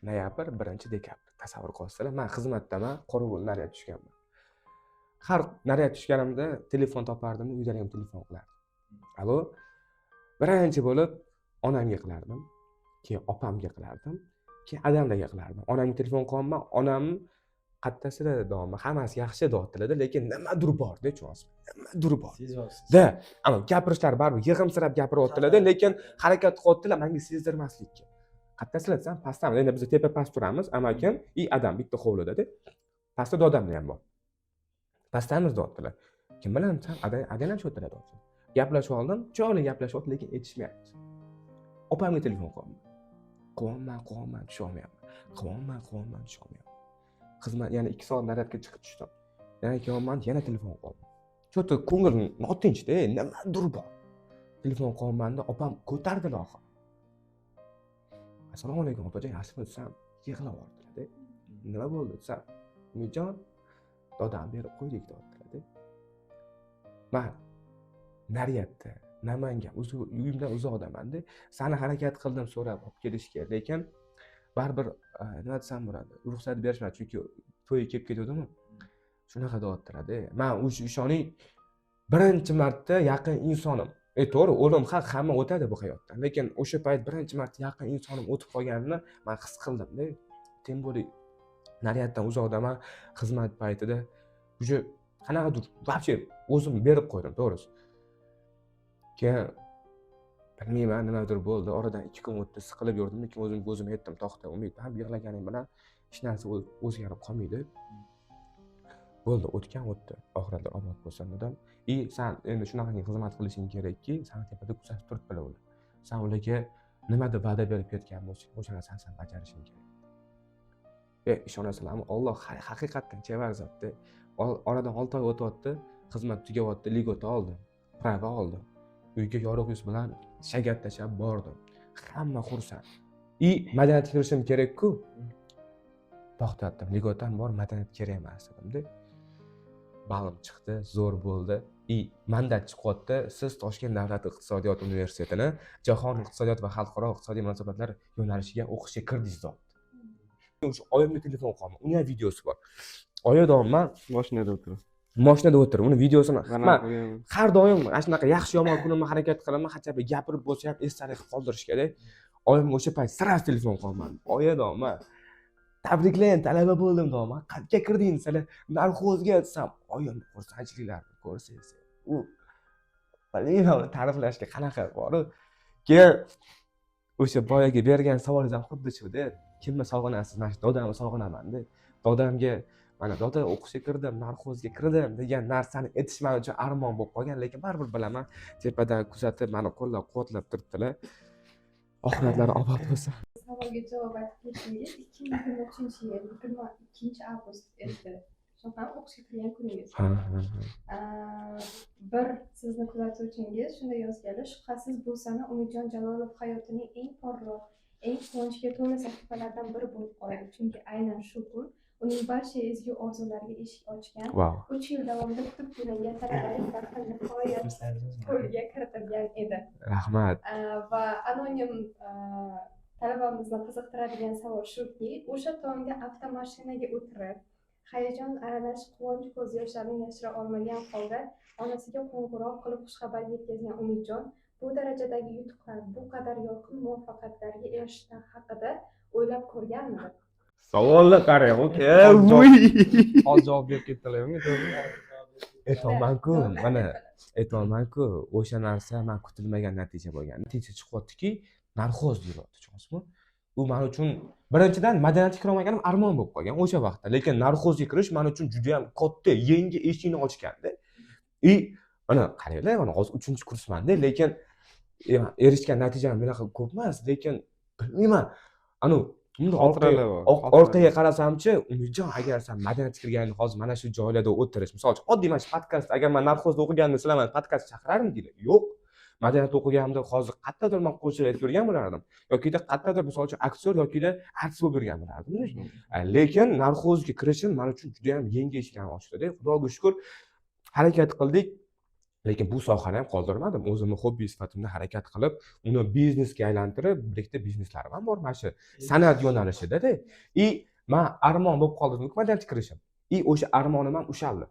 noyabr, 1 dekabr. Tasavvur qilasizlar, man xizmatdaman, qorovul naryad tushganman. Har naryad tushganimda telefon topardim, uydan ham telefon qilardim. Alo, birinchi bo'lib onamga qilardim, keyin opamga qilardim, keyin adamlarga qilardim. Onamga telefon qilyapman, onam "Qayerdasizlar, deyapman, hammasi yaxshi" deyaptilarda, lekin nimadir borda, tushunyapsizmi, nimadir bor. Sezyapsiz. Да, ana gapirishlari baribir yig'imsirab gapiryaptilarda, lekin harakat qilyaptilar manga sezdirmaslikka. "Qayerdasizlar?" desam, "Pastdamiz". Endi biz tepa past turamiz, amakim и adam bitta hovlidada, pastda dodamlar ham bor. "Pastdamiz", deyaptilar. "Kim bilan?" desam, "Adang ham shu yerdalar", deyapti. Gaplashib oldim, chiroyli gaplashyapti, lekin aytishmayapti. Opamga telefon qilyapman, qilyapman, qilyapman, tusholmayapman, qilyapman, qilyapman, tusholmayapman. Xizmat yana 2 soat naryadga chiqib tushdim, yana kelyapman, yana telefon qilyapman. Что-то ko'ngil notinchda, nimadir bor. Telefon qilyapmanda, opam ko'tardilar oxiri. "Assalomu alaykum, opajon, yaxshimi?" desam, yig'lab yubordilarda. "Nima bo'ldi?" desam, "Umidjon, dodam berib qo'ydik", deyaptilarda. Man naryadda, Namangan, uyimdan uzoqdamanda. Sani harakat qildim so'rab olib kelishga, lekin baribir nima desam bo'ladi, ruxsat berishmadi, chunki to'yga kelib ketuvdimi, shunaqa deyaptilarda. Man o'sha, ishoning, birinchi marta yaqin insonim, to'g'ri, o'lim haq, hamma o'tadi bu hayotdan, lekin o'sha payt birinchi marta yaqin insonim o'tib qolganini man his qildimda. Тем более naryaddan uzoqdaman, xizmat paytida уже qanaqadir вообще o'zim berib qo'ydim, to'g'risi. Keyin bilmayman, nimadir bo'ldi, oradan 2 kun o'tdi, siqilib yurdim, lekin o'zimga o'zim aytdim: "To'xta, Umid, ham yig'laganing bilan hech narsa o'zgarib qolmaydi. Bo'ldi, o'tgan o'tdi, oxiratlar obod bo'lsin", dedim. И san endi shunaqangi xizmat qilishing kerakki, sani tepada kuzatib turibdilar ular. San ularga nima deb va'da berib ketgan bo'lsang, o'sha narsani san bajarishing kerak. Ishonasizlarmi, Olloh haqiqatdan chevar zotda. Oradan 6 oy o'tyapti, xizmat tugayapti, льгота oldim, права oldim, uyga yorug' yuz bilan shagat tashlab bordim. Hamma xursand. И madaniyatga kirishim kerakku, to'xtatdim. "Льгота m bor, madaniyat kerak emas", dedimda. Balim chiqdi, zo'r bo'ldi. И mandat chiqyapti: "Siz Toshkent davlat iqtisodiyot universitetini jahon iqtisodiyot va xalqaro iqtisodiy munosabatlar yo'nalishiga o'qishga kirdingiz", deyapti. O'sha oyimga telefon qilyapman, uni ham videosi bor. "Oyi", deyapman. Mashinada o'tirib. Moshinada o'tirib, uni videosini Mana man qo'yganman. Har doim mana shunaqa yaxshi yomon kunimni harakat qilaman, хотя бы gapirib bo'lsa ham esdalik qilib qoldirish kerak. Oyimga o'sha payt сразу telefon qilyapman. "Oyi", deyapman, "tabriklang, talaba bo'ldim", deyapman. "Qayerga kirding?" desalar, "Нархоз ga", desam, oyim xursandchiliklarini ko'rsangiz, u bilmayman uni ta'riflashga qanaqa boru. Keyin o'sha boyagi bergan savolingiz ham xuddi shuda: "Kimni sog'inasiz?" Mana shu dodamni sog'inamanda. Dodamga mana "Doda, o'qishga kirdim, Нархоз ga kirdim" degan narsani aytish man uchun armon bo'lib qolgan, lekin baribir bilaman, tepadan kuzatib, mani qo'llab quvvatlab turibdilar. Oxiratlari obod bo'lsin. Savolga javob aytib ketdingiz. 2023-yil 22-avgust edi. Shu ham o'qishga kirgan kuningiz. Ha. Bir sizni kuzatuvchingiz shunday yozganlar: "Shubhasiz, bu sana Umidjon Jalolov hayotining eng porloq, eng quvonchga to'la sahifalardan biri bo'lib qoladi, chunki aynan shu kun uning barcha ezgu orzulariga eshik ochgan, 3 yil davomida kutib kelingan talabalik baxti nihoyat qo'lga kiritilgan edi. Rahmat. Va anonim talabamizni qiziqtiradigan savol shuki, o'sha tongda avtomashinaga o'tirib, hayajon aralash quvonch ko'z yoshlarini yashira olmagan holda onasiga qo'ng'iroq qilib xushxabar yetkazgan Umidjon bu darajadagi yutuqlar, bu qadar yorqin muvaffaqiyatlarga erishishdan haqida o'ylab ko'rganmidi? Savolni qarang, aka. Hozir javob berib ketdilar unga, to'g'rimi? Aytyapmanku, mana aytyapmanku, o'sha narsa man kutilmagan natija bo'lgan. Natija chiqyaptiki, нархоз yuryapti, tushunasizmi? U man uchun, birinchidan, madaniyatga kirolmaganim armon bo'lib qolgan o'sha vaqtda, lekin нархоз ga kirish man uchun juda yam katta yangi eshikni ochganda. И mana qaranglar, mana hozir uchinchi kursmanda, lekin erishgan natijam bunaqa ko'p emas, lekin bilmayman, anavi bundoq Xotiralar bor, xotiralar. Orqaga qarasamchi, Umidjon, agar san madaniyatga kirganingda hozir mana shu joylarda o'tirish, misol uchun, oddiy mana shu podkast, agar man нархоз da o'qiganimda sizlar mani podkast chaqirarmidinglar? Yo'q. Madaniyatda o'qiganimda hozir qayerdadir man qo'shiq aytib yurgan bo'lardim yokida qayerdadir, misol uchun, aktyor yokida artist bo'lib yurgan bo'lardim. Lekin нархоз ga kirishim man uchun juda yam yangi eshiklarni ochdida. Xudoga shukur, harakat qildik, lekin bu sohani ham qoldirmadim. O'zimni hobbi sifatimda harakat qilib, uni biznesga aylantirib, bir ikkita bizneslarim ham bor mana shu san'at yo'nalishidada. И man armon bo'lib qoldi madaniyatga kirishim, и o'sha armonim ham ushaldi.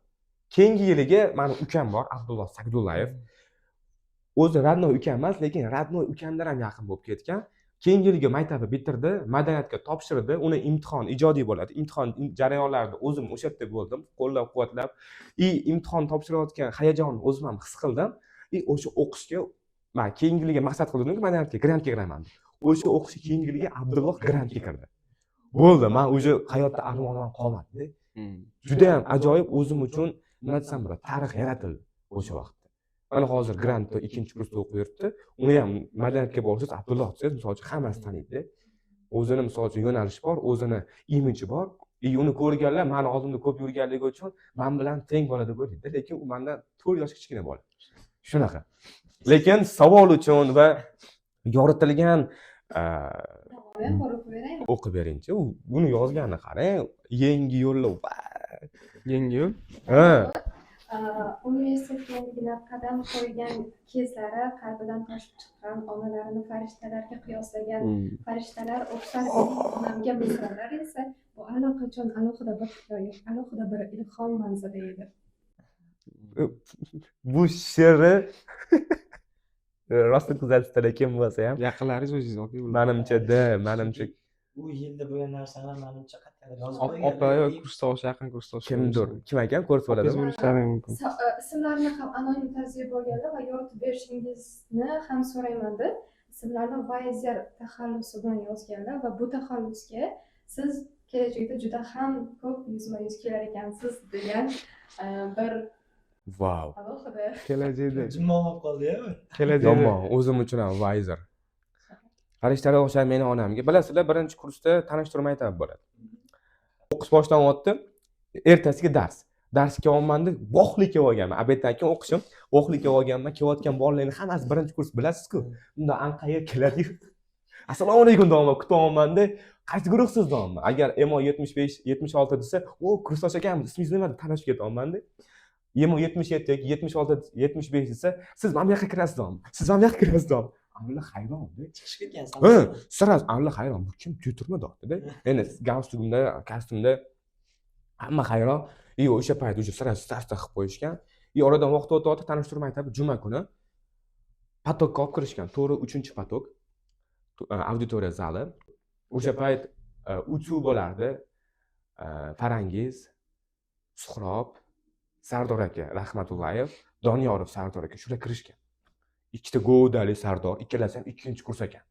Keyingi yiliga mani ukam bor, Abdulloh Sagdullayev, o'zi родной ukam emas, lekin родной ukamdan ham yaqin bo'lib ketgan. Keyingi yilgi maktabni bitirdi, madaniyatga topshirdi. Uni imtihon ijodiy bo'ladi, imtihon jarayonlarida o'zim o'sha yerda bo'ldim, qo'llab quvvatlab и imtihon topshirayotgan hayajonni o'zim ham his qildim. И o'sha o'qishga man keyingi yiliga maqsad qildimki, madaniyatga grantga kiraman deb. O'sha o'qishga keyingi yiliga Abdulloh grantga kirdi. Bo'ldi, man уже hayotda armonim ham qolmadida. Judayam ajoyib, o'zim uchun, nima desam bo'ladi, tarix yaratildi o'sha vaqtda. Mana hozir grantda ikkinchi kursda o'qib yuribdi. Uni ham madaniyatga borsangiz, Abdulloh desangiz, misol uchun, hammasi taniydi. O'zini, misol uchun, yo'nalishi bor, o'zini imiji bor. И uni ko'rganlar mani oldimda ko'p yurganligi uchun man bilan teng bola deb o'ylaydi, lekin u mandan 4 yosh kichkina bola. Shunaqa. Lekin savol uchun va yoritilgan Ham bor, o'qib beraymi? O'qib beringchi. U buni yozganini qarang, yangi yo'llar. Yangi yo'l. Ha. Universitetga endigina qadam qo'ygan kezlari qalbidan toshib chiqqan, onalarini farishtalarga qiyoslagan, "Farishtalar o'xshar mening onamga" misralar esa bu allaqachon alohida bir hikoya, alohida bir ilhom manzili edi. Bu she'rni rost kuzatishlar kim bo'lsa ham. Yaqinlaringiz, o'zingiz yoki ular? Manimcha-da, manimcha. U yilda bo'lgan narsani manimcha qayerdadir yozib Opa qo'yganlar. yo kursdosh, yaqin kursdosh. Kimdir, kim ekan, ko'rsa Opang'iz bo'ladimi? bo'lishlari mumkin. Ismlarini ham anonim tarzda yuborganlar va yoritib berishingizni ham so'raymanda. Ismlarni Vayzer taxallusi bilan yozganlar va bu taxallusga siz kelajakda juda ham ko'p yuzma yuz kelar ekansiz degan bir Vau. alohida Kelajakda. Jimon bo'lib qoldi-ya. Kelajakda. Yomon, o'zim uchun ham Vayzer. Farishtalar o'xshar meni onamga. Bilasizlar, birinchi kursda tanishtiruv maktabi bo'ladi. O'qish boshlanyapti, ertasiga dars. Darsga kelyapmanda, vohli kelib olganman. Обед dan keyin o'qishim, vohli kelib olganman. Kelayotgan bolalarni hammasi birinchi kurs, bilasizku. Unda anqayib keladiyu. "Assalomu alaykum" deyapman, kutyapmanda. "Qaysi guruhsiz?" deyapman. Agar MO 75, 76 desa, "O, kursdosh ekanmiz, ismingiz nima?" deb tanishib ketyapmanda. MO 77 yoki 76, 75 desa, "Siz mana bu yoqqa kirasiz" deyapman. "Siz mana bu yoqqa kirasiz" deyapman. Avvalo hayronda. Chiqishib ketgan. Ha, сразу avvalo hayron, bu kim, tuturma deyaptida. Endi galstukimda, kostyumda hamma hayron. И o'sha payt уже сразу староста qilib qo'yishgan. И oradan vaqt o'tyapti, tanishtiruv maktabi juma kuni поток ka olib kirishgan. To'g'ri, uchinchi поток. Auditoriya zali. O'sha payt uchuv bo'lardi. Farangiz, Suhrob, Sardor aka Rahmatullayev, Doniyorov Sardor aka, shular kirishgan. Ikkita govdali Sardor, ikkalasi ham ikkinchi kurs ekan.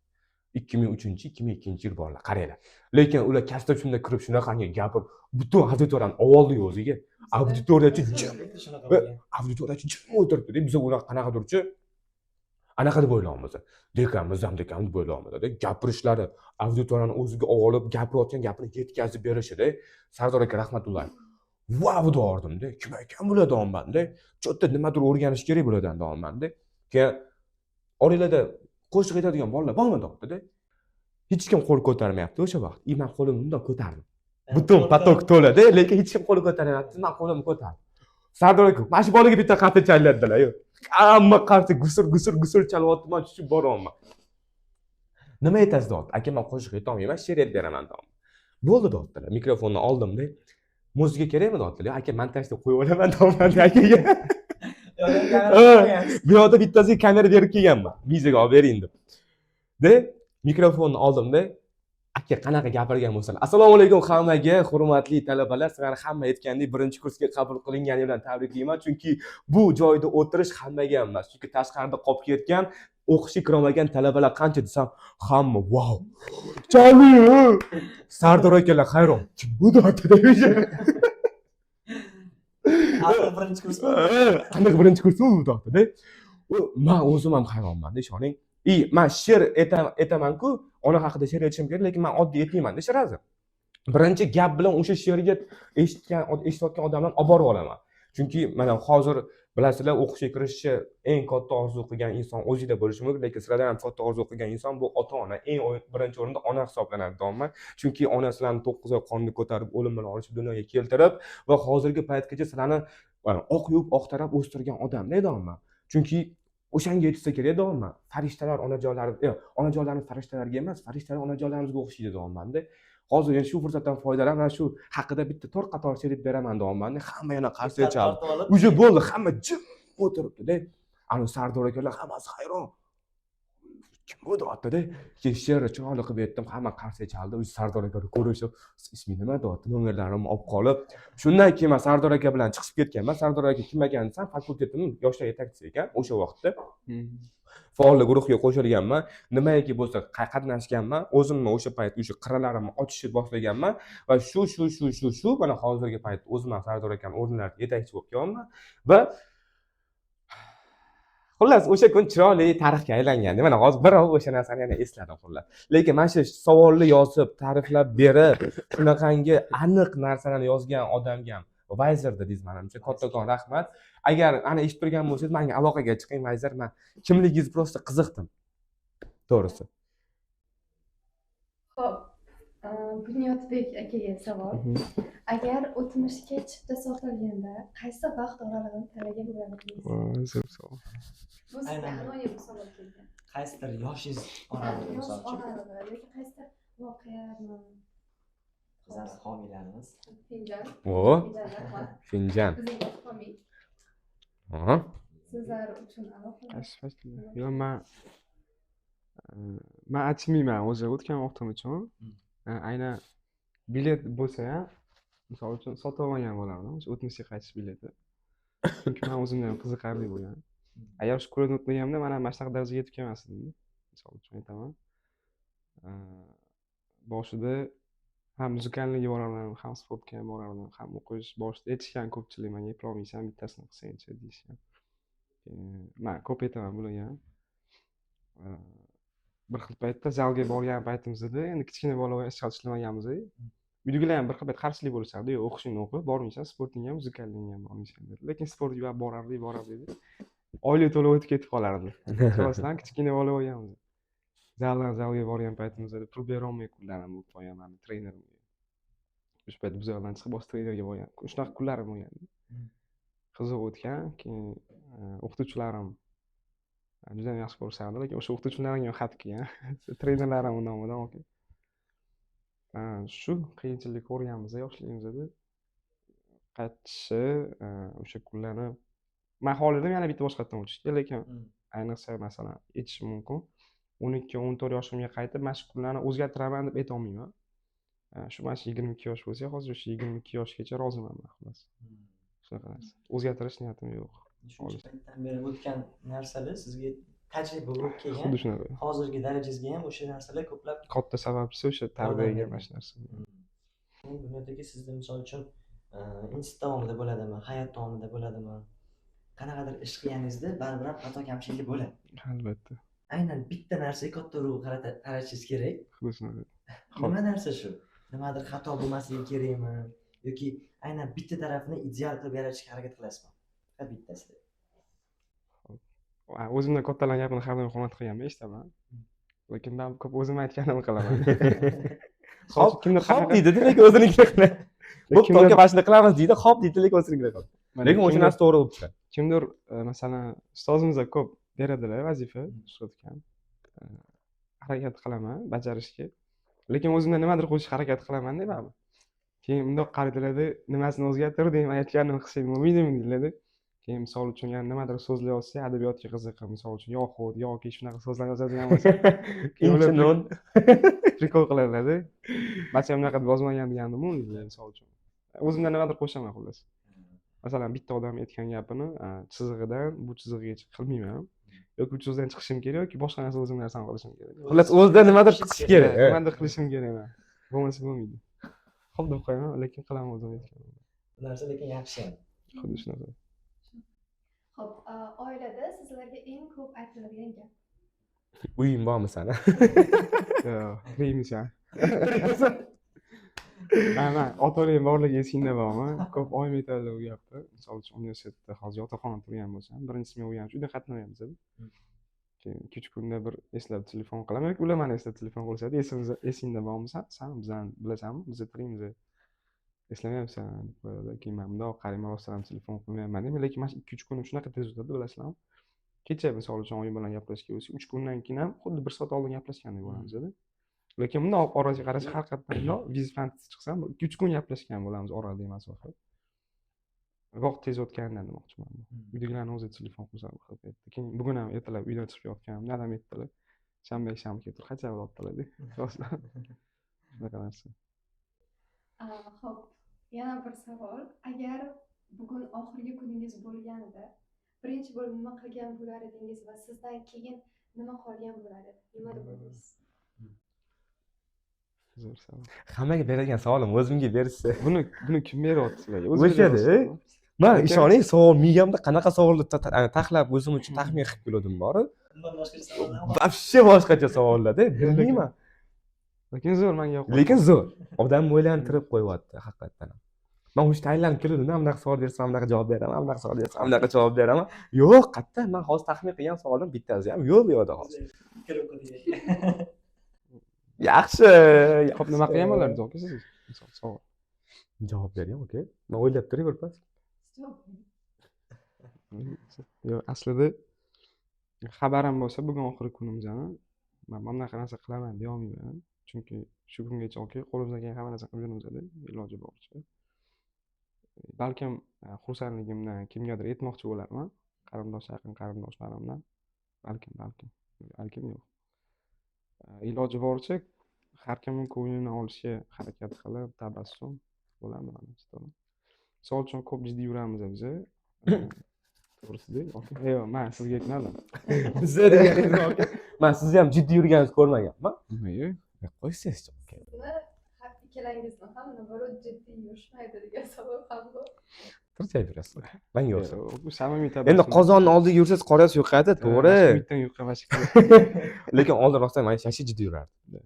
2003, 2002 yil bolalar, qaranglar. Lekin ular kostyumda kirib, shunaqangi gapirib, butun auditoriyani oldi o'ziga. Auditoriyachi jim, Shunaqa bo'lgan. Auditoriyachi jim o'tiribdi. Biz unaqa qanaqadirchi anaqa deb o'ylayapmiz. Dekanmiz, ham dekan deb o'ylayapmiz. Gapirishlari, auditoriyani o'ziga olib, gapirayotgan gapini yetkazib berishida Sardor aka Rahmatullayev. Vau dordimda. Kim ekan bular deyapmanda. Чё-то nimadir o'rganish kerak bulardan deyapmanda. Keyin oranglarda qo'shiq aytadigan bolalar bormi deyaptida. Hech kim qo'l ko'tarmayapti o'sha vaqt. И man qo'limni bundoq ko'tardim. Butun поток to'lada, lekin hech kim qo'l ko'tarmayapti. Man qo'limni ko'tardim. Sardor aka, mana shu bolaga bitta qarsak chaladilar. Yo'q. Hamma qarsak gusur gusur gusur chalyapti, man tushib boryapman. Nima aytasiz deyapti. Aka, man qo'shiq aytolmayman, she'r aytib beraman deyapti. Bo'ldi deyaptilar. Mikrofonni oldimda. Muzika kerakmi deyaptilar. Aka, montajda qo'yib olaman deyapman akaga. Bu yoqda bittasiga kamera berib kelganman. Vizaga olib bering deb. De, mikrofonni oldimda, aka qanaqa gapirgan bo'lsalar. Assalomu alaykum hammaga, hurmatli talabalar. Sizlarni hamma aytgandek birinchi kursga qabul qilingani bilan tabriklayman, chunki bu joyda o'tirish hammaga emas. Chunki tashqarida qolib ketgan, o'qishga kirolmagan talabalar qancha desam, hamma vau. Chali! Sardor akalar hayron. Kim bu deyapti? Aniq birinchi kurs. Aniq birinchi kurs u deyapti. Man o'zim ham hayronman, ishoning. И man she'r aytaman-ku, ona haqida she'r aytishim kerak, lekin man oddiy aytmayman-da сразу. Birinchi gap bilan o'sha she'rga eshitayotgan odamlarni olib borib olaman. Chunki mana hozir bilasizlar, o'qishga kirishni eng katta orzu qilgan inson o'zingda bo'lishi mumkin, lekin sizlardan ham katta orzu qilgan inson bu ota-ona. Eng birinchi o'rinda ona hisoblanadi doimo. Chunki ona sizlarni 9 oy qornida ko'tarib, o'lim bilan olishib dunyoga keltirib va hozirgi paytgacha sizlarni oq yuvib, oq tarab o'stirgan odam-da doimo. Chunki o'shanga yetishsa kerak doimo. Farishtalar onajonlarimiz, onajonlarimiz farishtalarga emas, farishtalar onajonlarimizga o'xshaydi doimanda. Hozir endi shu fursatdan foydalanib, mana shu haqida bitta to'rt qator she'r aytib beraman doimanda. Hamma yana qarsak chaldi. Уже bo'ldi, hamma jim o'tiribdi-da. Ana Sardor akalar hammasi hayron. Kim bu deyapti-da. Keyin she'rni chiroyli qilib aytdim, hamma qarsak chaldi. O'zi Sardor aka ko'rishib, isming nima deyapti, nomerlarimni olib qolib. Shundan keyin man Sardor aka bilan chiqib ketganman. Sardor aka kim ekan desam, fakultetimning yoshlar yetakchisi ekan o'sha vaqtda. Faollik guruhiga qo'shilganman. Nimaiki bo'lsa qatnashganman. O'zimni o'sha payt o'sha qirralarimni ochishni boshlaganman va shu shu shu shu shu mana hozirgi payt o'zim ham Sardor akani o'rnlarida yetakchi bo'lib kelyapman va xullas o'sha kun chiroyli tarixga aylangandi. Mana hozir birov o'sha narsani yana esladim xullas. Lekin mana shu savolni yozib, ta'riflab berib, shunaqangi aniq narsalarni yozgan odamga ham Vayzer dedingiz manimcha, kattakon rahmat. Agar ana eshitib turgan bo'lsangiz, menga aloqaga chiqing Vayzer, man kimligingiz просто qiziqdim. To'g'risi. Xo'p, Bunyodbek akaga savol. Agar o'tmishga chipta sotilganda qaysi vaqt oralig'ini tanlagan bo'lardingiz? Zo'r savol. Bu sizga Aynan. Anonim savol kelgan. Qaysidir yoshingiz oralig'i, Yosh misol uchun. oralig'i yoki qaysidir voqeami? Bizlarni homiylarimiz. Finjon. O, Finjon, rahmat. Finjon. Bizning homiy. Aha. Sizlar uchun alohida. Qaysi payt? Yo'q, man achinmayman o'zi o'tgan vaqtim uchun. Aynan bilet bo'lsa ham, misol uchun sotib olmagan bo'lardim o'sha o'tmishga qaytish bileti. Chunki man o'zimda ham qiziqarli bo'lgan. Agar shu kunlarni o'tmaganimda, man ham mana shunaqa darajaga yetib kelmas edimda. Misol uchun aytaman. Boshida ham музыкальный ga borardim, ham sportga ham borardim, ham o'qish boshida aytishgan ko'pchilik menga eplolmaysan, bittasini qilsangchi deyishgan. Man ko'p aytaman bularga ham. Bir xil paytda zalga borgan paytimizda, endi kichkina bola hech qachon ishlamaganmiz. Uydagilar ham bir xil payt qarshilik bo'lishardi. Yo'q, o'qishingni o'qi, bormaysan, sportingga ham, музыкальный ga ham bormaysan dedi. Lekin sportga borardik, borardik. Oylik to'lov o'tib ketib qolardi. Ishonasizlarmi, kichkina bola bo'lganmiz. Zaldan zalga borgan paytimizda pul berolmay kunlarim bo'lib qolgan mani trenerimga. O'sha payt bu zaldan chiqib boshqa trenerga borgan. Shunaqa kunlarim bo'lgan. Qiziq o'tgan. Keyin o'qituvchilarim juda ham yaxshi ko'rishardi, lekin o'sha o'qituvchilarimga ham xat kelgan. Trenerlarim nomidan olgan. Shu qiyinchilik ko'rganmiz yoshligimizda. Qaytishi o'sha kunlarni man xohlardim yana bitta boshqatdan o'tishga, lekin ayniqsa masalan aytishim mumkin. 12, 14 yoshimga qaytib mana shu kunlarni o'zgartiraman deb aytolmayman. Shu mana shu 22 yosh bo'lsa, hozir o'sha 22 yoshgacha roziman man xullas. Shunaqa narsa. O'zgartirish niyatim yo'q. Shuncha paytdan beri o'tgan narsalar sizga tajriba bo'lib kelgan. Xuddi shunaqa. Hozirgi darajangizga ham o'sha narsalar ko'plab katta sababchisi o'sha tarbiyaga mana shu narsa. Bunyodagi sizda misol uchun institut davomida bo'ladimi, hayot davomida bo'ladimi? Qanaqadir ish qilganingizda baribir ham xato kamchilik bo'ladi. Albatta. Aynan bitta narsaga katta urg'u qaratishingiz kerak. Xuddi shunaqa. Nima narsa shu? Nimadir xato bo'lmasligi kerakmi? Yoki aynan bitta tarafini ideal qilib yaratishga harakat qilasizmi? Faqat bittasida. O'zimdan kattalarning gapini har doim hurmat qilganman, eshitaman. Lekin man ko'p o'zim aytganimni qilaman. Hop, kimdir hop deydi, lekin o'zinikini qiladi. Bo'pti, aka, mana shuni qilamiz deydi, hop deydi, lekin o'zinikini qiladi. Lekin o'sha narsa to'g'ri bo'lib chiqadi. Kimdir, masalan, ustozimiz ko'p beradilar vazifa, Shuhrat. Harakat qilaman bajarishga. Lekin o'zimdan nimadir qo'shishga harakat qilaman-da baribir. Keyin bundoq qaraydilarda, nimasini o'zgartirding, man aytganimni qilsang bo'lmaydimi deydilarda. Keyin misol uchun yana nimadir so'zlar yozsa, adabiyotga qiziqib, misol uchun yoxud, yoki shunaqa so'zlar yozadigan bo'lsa, Inchinon. Прикол qiladilarda. Barcha bunaqa deb yozmagan degandimu deydilar misol uchun. O'zimdan nimadir qo'shaman xullas. Masalan, bitta odam aytgan gapini chizig'idan bu chizig'igacha qilmayman. Yoki bu chizig'dan chiqishim kerak yoki boshqa narsa o'zim narsani qilishim kerak. Xullas, o'zida nimadir chiqishi kerak. Nimadir qilishim kerak man. Bo'lmasa bo'lmaydi. Xo'p deb qo'yaman, lekin qilaman o'zim aytganimni. Bu narsa lekin yaxshi ham. Xuddi shunaqa. Xo'p, oilada sizlarga eng ko'p aytiladigan gap. Uying bormi sani? Yo'q, tirikmisan? Man ota-onang borligi esingda bormi? Ko'p oyim aytadilar u gapni. Misol uchun universitetda hozir yotoqxonada turgan bo'lsam, birinchi men u ham uyda qatnamaymiz. Keyin 2-3 kunda bir eslab telefon qilaman yoki ular meni eslab telefon qilishadi. Esingda bormisan? San bizani bilasanmi? Biz tirikmiz. Eslamayapsan deb qo'yadi. Keyin men bundoq qarayman, rostdan ham telefon qilmayapman deyman. Lekin mana shu 2-3 kunim shunaqa tez o'tadi, bilasizlarmi? Kecha misol uchun oyim bilan gaplashgan bo'lsak, 3 kundan keyin ham xuddi 1 soat oldin gaplashgandek bo'lamiz-da. Lekin bundoq orasiga qarash haqiqatdan bundoq viz chiqsam, 2-3 kun gaplashgan bo'lamiz oradagi masofa. Vaqt tez o'tganidan demoqchiman. Uydagilarni o'zi telefon qilsa xil paytda. Keyin bugun ham ertalab uydan chiqib yotganimda adam aytdilar. Shanba yakshanba kelib tur, qachon oldilar deb. Rostdan. Shunaqa narsa. Xo'p, yana bir savol. Agar bugun oxirgi kuningiz bo'lganida, birinchi bo'lib nima qilgan bo'lar edingiz va sizdan keyin nima qolgan bo'lar edi? Nima deb o'ylaysiz? Zo'r savol. Hammaga beradigan savolim o'zimga berishsa. Buni kim beryapti sizlarga? O'zi O'shada, beryapsizmi? Man Lekin- ishoning, savol miyamda qanaqa savolni taxlab o'zim uchun taxmin qilib kelgandim bori. Bundan boshqacha savollar bor. Вообще boshqacha savollarda, bilmayman. Lekin zo'r, menga yoqadi. Lekin zo'r. Odam o'ylantirib qo'yyapti haqiqatdan ham. Man o'sha aylanib kelgandim, bunaqa savol bersam, bunaqa javob beraman, bunaqa savol bersam, bunaqa javob beraman. Yo'q, qayerda? Man hozir taxmin qilgan savolim bittasi ham yo'q bu yerda hozir. Kirib qo'ydik. Yaxshi. Xo'p, nima qilgan bo'lardingiz aka siz? Misol savol. Javob bering, aka. Man o'ylab turay bir pas. Javob bering. Yo'q, aslida xabarim bo'lsa bugun oxirgi kunimizni man mana bunaqa narsa qilaman deya olmayman. Chunki shu kungacha aka qo'limizdan kelgan hamma narsa qilib yuribmiz, iloji boricha. Balkim xursandligimdan kimgadir aytmoqchi bo'larman, qarindosh, yaqin qarindoshlarimdan. Balkim, balkim, balkim yo'q. Iloji boricha har kimning ko'nglini olishga harakat qilib, tabassum bo'lardi manimcha, to'g'ri. Misol uchun ko'p jiddiy yuramiz biz. To'g'risida, yo'q, man sizga aytmadim. Biza deganingiz aka. Man sizni ham jiddiy yurganingizni ko'rmaganman. Nimaga? Qo'ysangiz aka. Sizni har ikkalangizni ham наоборот jiddiy yurishmaydi degan savol ham bor. Tirjayverasiz. Manga o'xshab. Bu samimiy tabassum. Endi qozonni oldiga yursangiz qorasi yuqadi, to'g'ri. Umiddan yuqqa Lekin oldin rostdan mana shashi jiddiy yurardi.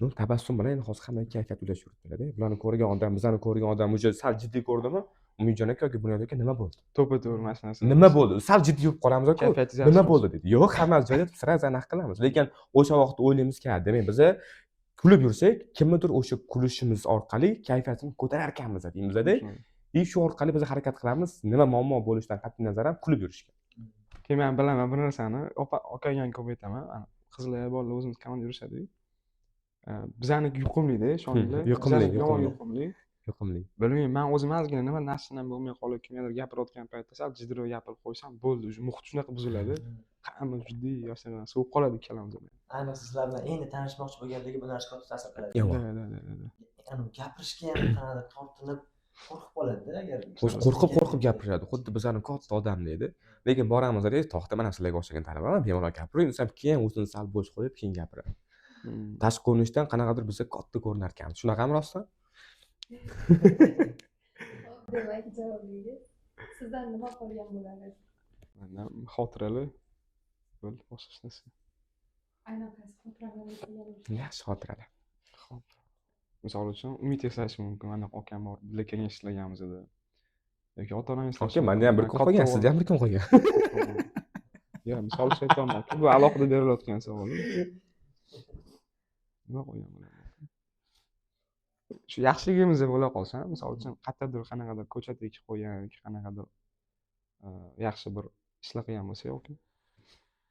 Ну, tabassum bilan endi hozir hamma kayfiyat ulashib yuribdilar-da. Bularni ko'rgan odam, bizani ko'rgan odam уже sal jiddiy ko'rdimi? Umidjon aka yoki Bunyod aka nima bo'ldi? To'ppa to'g'ri mana shu narsa. Nima bo'ldi? Sal jiddiy yurib qolamiz-ku. Kayfiyatingiz Nima yaxshi. bo'ldi deydi. Yo'q, hammasi joyida deb сразу anaqa qilamiz. Lekin o'sha vaqt o'ylaymizki, demak biza kulib yursak, kimnidir o'sha kulishimiz orqali kayfiyatini ko'tarar ekanmiz deymizda. И shu orqali biz harakat qilamiz, nima muammo bo'lishidan qat'iy nazar ham kulib yurishga. Keyin men bilaman bir narsani, opa akaga ham ko'p aytaman. Ana, qizlar, bolalar o'zimiz komanda yurishadi. Bizaniki yuqumlida, ishoninglar. Yuqumli, Bizaniki yomon yuqumli. yuqumli. Yoqimli. Bilmayman, man o'zim ozgina nima narsadan bo'lmay qolib, kimgadir gapirayotgan paytda sal jiddiroq gapirib qo'ysam, bo'ldi, уже muhit shunaqa buziladi. Hamma jiddiy yoshlar sovib qoladi ikkalamiz ham. Ayniqsa sizlar bilan endi tanishmoqchi bo'lganligi bu narsa katta ta'sir qiladi. Yo'q. Да, да, да, да. Ya'ni gapirishga ham qanaqadir tortinib, qo'rqib qoladi-da agar O'zi qo'rqib qo'rqib gapirishadi. Xuddi bizani katta odam deydi. Lekin boramiz, to'xta, mana sizlarga o'xshagan talabaman, bemalol gapiring desam, keyin o'zini sal bo'sh qo'yib keyin gapiradi. Tashqi ko'rinishdan qanaqadir biza katta ko'rinar ekanmiz. Shunaqami rostdan? Xo'p, demak javobingiz sizdan nima qolgan bo'lar edi? Mandan xotiralar bo'ldi, boshqa hech narsa. Aynan qaysi xotiralarni eslagan bo'lsangiz? Yaxshi xotiralar. Xo'p. Misol uchun umid eslashi mumkin. Mana akam bor, birga kengash ishlaganmiz edi. Yoki ota-onam eslashi Aka, menda ham bir mumkin. kun Katta qolgan, o'g'lim- sizda ham bir kun qolgan. Yo'q, misol uchun aytyapman aka, bu alohida berilayotgan savol. Nima qo'ygan bo'lardim? Shu yaxshiligimizda bo'la qolsa, misol uchun qayerdadir qanaqadir ko'chat ekib qo'ygan yoki qanaqadir yaxshi bir ishlar qilgan bo'lsa yoki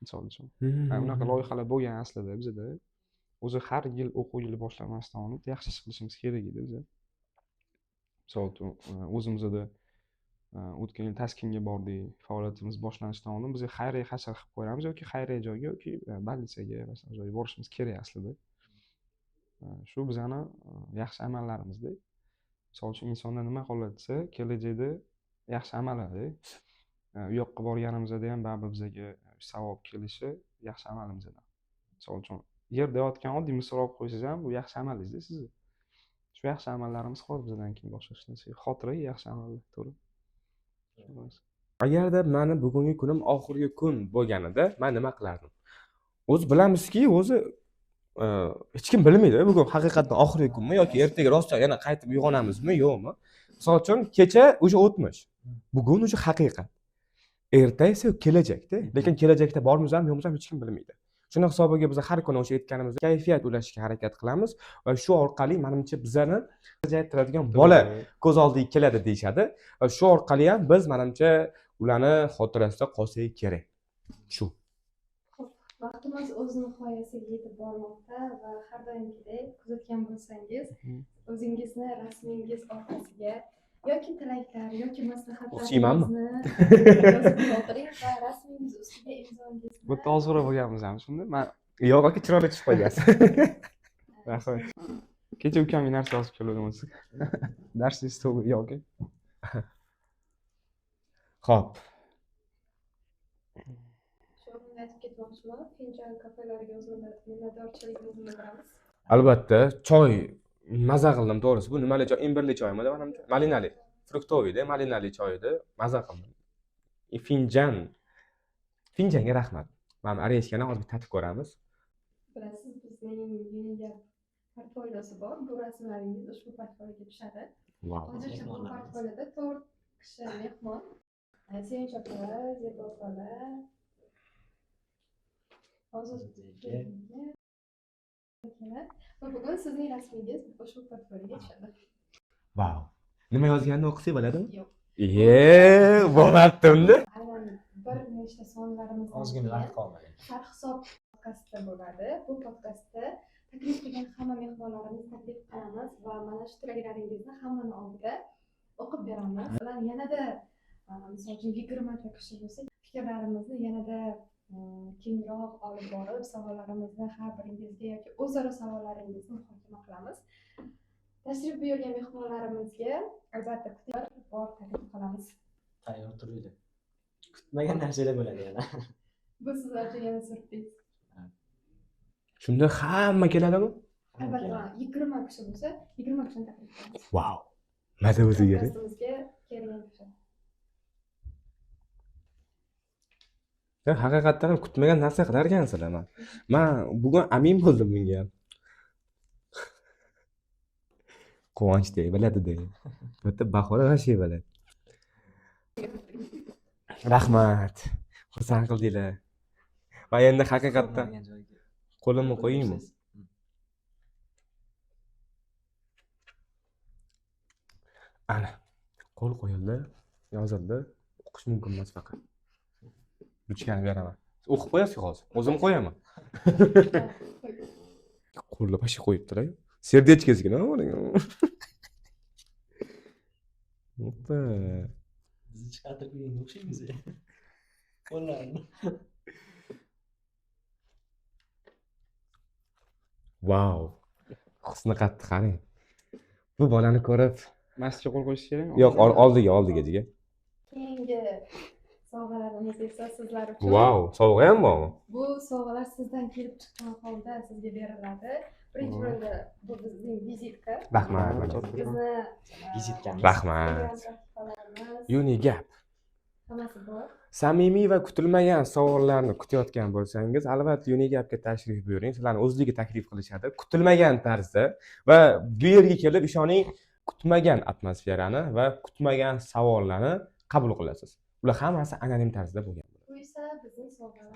misol uchun. Unaqa loyihalar bo'lgan aslida bizada. O'zi har yil o'quv yili boshlanmasdan oldin yaxshi ish qilishimiz kerak edi biza. Misol uchun o'zimizda o'tgan yil Taskinga bordik, faoliyatimiz boshlanishidan oldin biz xayriya hashar qilib qo'yamiz yoki xayriya joyga yoki больницаga masalan joyga borishimiz kerak aslida. Shu bizani yaxshi amallarimizda. Misol uchun insonda nima qoladi desa, kelajakda yaxshi amallar. U yoqqa borganimizda ham baribir bizga savob kelishi yaxshi amalimizdan. Misol uchun yerda yotgan oddiy misol olib qo'ysangiz ham bu yaxshi amalingizda sizni. Shu yaxshi amallarimiz qoladi bizdan keyin boshqa hech narsa yo'q. Xotira yaxshi amallar, to'g'ri. Agarda mani bugungi kunim oxirgi kun bo'lganida men nima qilardim? O'zi bilamizki, o'zi hech kim bilmaydi bugun haqiqatdan oxirgi kunmi yoki ertaga rostdan yana qaytib uyg'onamizmi, yo'qmi? Misol uchun kecha o'sha o'tmish, bugun o'sha haqiqat. Erta esa kelajakda, lekin kelajakda bormizmi, yo'qmizmi hech kim bilmaydi. Shuni hisobiga biz har kuni o'sha aytganimizdek kayfiyat ulashishga harakat qilamiz va shu orqali menimcha bizani turadigan bola ko'z oldiga keladi deyishadi va shu orqali ham biz menimcha ularni xotirasida qolsak kerak. Shu. Xo'p, vaqtimiz o'z nihoyasiga yetib bormoqda va har doimgidek kuzatgan bo'lsangiz, o'zingizni rasmingiz orqasiga yoki tilaklar yoki maslahatlaringizni yozib qoldiring va rasmingiz ustiga imzongizni. Bu yerda ozg'ira bo'lganmiz ham shunda. Men yo'q aka, chiroyli tushib qo'ygansiz. Rahmat. Kecha ukamga narsa yozib kelgandim o'zi. Darsiy stol yo'q. Xo'p. Shu o'rinda aytib ketmoqchiman, Finjon kafelariga o'z minnatdorchiligimizni bildiramiz. Albatta, choy maza qildim to'g'risi. Bu nimali choy? Imbirli choymi deb manimcha? Malinali. Fruktoviy-da, malinali choy edi. Maza qildim. Finjon. Finjonga rahmat. Mana areshkani hozir tatib ko'ramiz. Bilasiz, bizning Unigap portfoliosi bor. Bu rasmlaringiz ushbu portfolioga tushadi. Wow. Hozircha bu portfolioda 4 kishi mehmon. Sevinch opa, Zebo xola, Hozir va bugun sizning rasmingiz ushbu portfolioga tushadi. Wow. Nima yozganini o'qisak bo'ladimi? Yo'q. Bo'lyapti unda. Aynan bir nechta sonlarimizdan ozgina vaqt qolmadi. Sarhisob podkastda bo'ladi. Bu podkastda taklif qilgan hamma mehmonlarimizni taklif qilamiz va mana shu tilaklaringizni hammani oldida o'qib beramiz. Masalan, yanada misol uchun 20 ta kishi bo'lsa, fikrlarimizni yanada kengroq olib borib, savollarimizni har biringizga yoki o'zaro savollaringizni muhokama qilamiz. Tashrif buyurgan mehmonlarimizga albatta bir bor taklif qilamiz. Tayyor turinglar. Kutmagan narsalar bo'ladi yana. Bu sizlar uchun yana syurpriz. Shunda hamma keladimi? Albatta, 20 kishi bo'lsa, 20 kishini taklif qilamiz. Wow. Maza o'zi kerak. Podkastimizga kelgan kishi. Haqiqatdan ham kutmagan narsa qilar ekansizlar. Men bugun amin bo'ldim bunga. Quvonchda biladi-da. Bitta Bahora g'ashiy biladi. Rahmat. Xursand qildinglar. Va endi haqiqatdan qo'limni qo'yaymi? Ana, qo'l qo'yildi, yozildi. O'qish mumkin emas faqat. Ruchkani beraman. O'qib qo'yasiz hozir. O'zim qo'yaman. Qo'lni boshga qo'yibdilar. Serdechkasiga nima bo'ling? Oppa. Bizni chiqartirib qo'yganga o'xshaymiz. Qo'llarni. Vau. Husni qattiq qarang. Bu bolani ko'rib Masjidga qo'l qo'yish kerakmi? Yo'q, oldiga jiga. Keyingi sovg'alarimiz esa sizlar uchun. Vau, sovg'a ham bormi? Bu sovg'alar sizdan kelib chiqqan holda sizga beriladi. Birinchi o'rinda bu bizning vizitka. Rahmat. Bizni vizitkamiz. Rahmat. Unigap. Hammasi bor. Samimiy va kutilmagan savollarni kutayotgan bo'lsangiz, albatta Unigapga tashrif buyuring. Sizlarni o'zligi taklif qilishadi. Kutilmagan tarzda va bu yerga kelib ishoning, kutmagan atmosferani va kutmagan savollarni qabul qilasiz. Ular hammasi anonim tarzda bo'lgan. Bu esa bizning sovg'alar.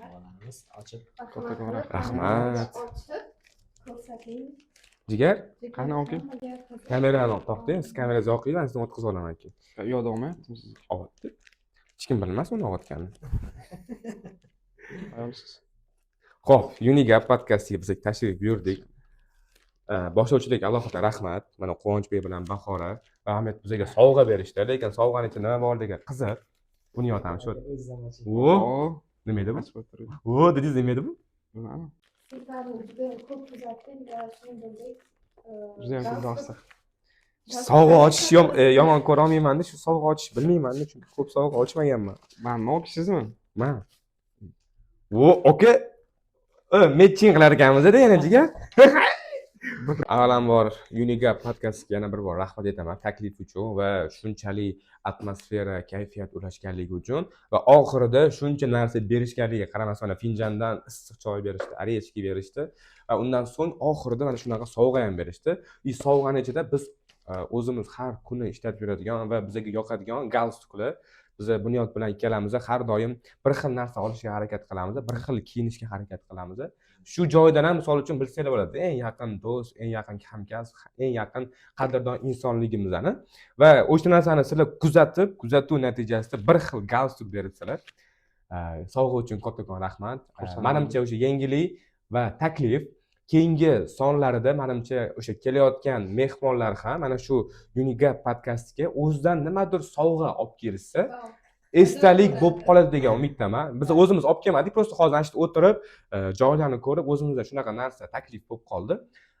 Beramiz ochib. Kattakon rahmat. Rahmat. Ochib ko'rsating. Jigar, Qani, aka? Hammaga qiziq. Kamerani olib torting. Siz kamerangizni yoqing, man sizni o'tkazib olaman keyin. U yoqda olmayaptimi siz? Olyapti. Hech kim bilmas uni olayotganini. Ayolsiz. Xo'p, Unigap podkastiga biz tashrif buyurdik. Boshlovchilarga alohida rahmat. Mana Quvonchbek bilan Bahora va Ahmed bizga sovg'a berishdi, lekin sovg'ani ichida nima borligi qiziq. Bunyod ham shu. O'zidan oching. O, O, nima edi bu? Ochib o'tiring. O, dedingiz, nima edi bu? Bilmadim. Sizlarni juda ko'p kuzatdik va shuningdek Judayam ko'p dostik. Sovg'a ochish yomon ko'ra olmaymanda, shu sovg'a ochish bilmaymanda, chunki ko'p sovg'a ochmaganman. Manmi yoki sizmi? Man. O, aka, matching qilar ekanmiz-da yana, jigar. Avvalambor Unigap podkastiga yana bir bor rahmat aytaman taklif uchun va shunchalik atmosfera, kayfiyat ulashganligi uchun va oxirida shuncha narsa berishganligiga qaramasdan, mana finjondan issiq choy berishdi, орешки berishdi va undan so'ng oxirida mana shunaqa sovg'a ham berishdi. И sovg'ani ichida biz o'zimiz har kuni ishlatib yuradigan va bizga yoqadigan galstuklar. Biz Bunyod bilan ikkalamiz har doim bir xil narsa olishga harakat qilamiz, bir xil kiyinishga harakat qilamiz. Shu joydan ham, misol uchun, bilsanglar bo'ladi, eng yaqin do'st, eng yaqin hamkasb, eng yaqin qadrdon insonligimizni va o'sha narsani sizlar kuzatib, kuzatuv natijasida bir xil galstuk beribsizlar. Sovg'a uchun kattakon rahmat. Xursand. Manimcha, o'sha yangilik va taklif keyingi sonlarida, manimcha, o'sha kelayotgan mehmonlar ham mana shu Unigap podkastiga o'zidan nimadir sovg'a olib kelishsa, esdalik bo'lib qoladi degan umiddaman. Biz o'zimiz olib kelmadik, просто hozir mana shu yerda o'tirib, joylarni ko'rib, o'zimizda shunaqa narsa taklif bo'lib qoldi.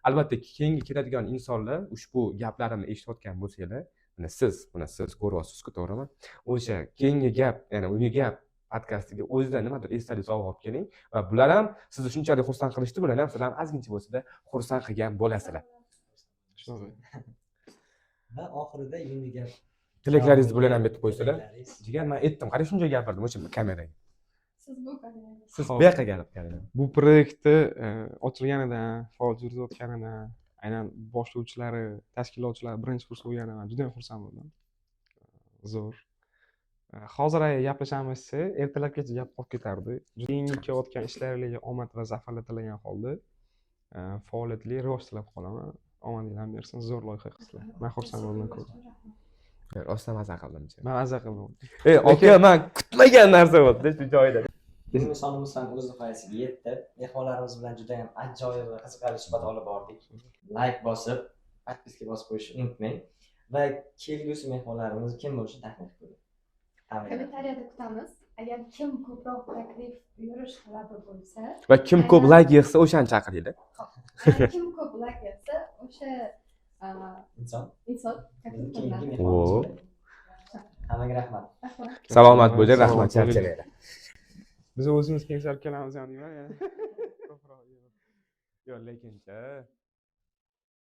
Albatta, keyingi keladigan insonlar ushbu gaplarimni eshitayotgan bo'lsanglar, mana siz ko'ryapsiz-ku, to'g'rimi? O'sha keyingi gap, ya'ni Unigap podkastiga o'zidan nimadir esdalik sovg'a olib keling va bular ham sizni shunchalik xursand qilishdi, bular ham sizlarni ozgincha bo'lsa-da xursand qilgan bo'lasizlar. Shunaqa. Va oxirida Unigap Tilaklaringizni bular ham aytib qo'ysalar. Tilaklaringiz. Jigar, man aytdim, qarang, shuncha gapirdim o'sha kameraga. Siz bu kameraga. Siz Xo'p. bu yoqqa kelib keling. Bu proyektni ochilganidan, faol yuritayotganidan, aynan boshlovchilari, tashkilotchilari birinchi kurs bo'lganidan juda ham xursand bo'ldim. Zo'r. Hozir agar gaplashamiz desa, ertalabgacha gap qolib ketardi. Keyingi kelayotgan ishlaringlarga omad va zafarlar tilagan holda faoliyatli rivoj tilab qolaman. Omadinglarni bersin, zo'r loyiha qilsizlar. Man xursand bo'ldim ko'rib. Rostdan maza qildim. Man maza qildim. Ey, aka, man kutmagan narsa bo'ldi shu joyda. Bugungi sonimiz ham o'z nihoyasiga yetdi. Mehmonlarimiz bilan juda ham ajoyib va qiziqarli suhbat olib bordik. Layk bosib, подписка bosib qo'yishni unutmang va kelgusi mehmonlarimiz kim bo'lishini taxmin qilib ko'ring. Hammaga. Kommentariyada kutamiz. Agar kim ko'proq taklif buyurish talabi bo'lsa, Va kim ko'p layk yig'sa, o'shani chaqiringlar. Agar kim ko'p layk yig'sa, o'sha Inson inson taklif bizning keyingi qilinadi. mehmonimiz Oo. bo'ladi. Hammaga rahmat. Rahmat. Salomat bo'ling, rahmat, Salomat bo'ling. charchamanglar. Biz o'zimiz kengsarib kelamiz ham deyman. Ko'proq. Yo'q, lekincha.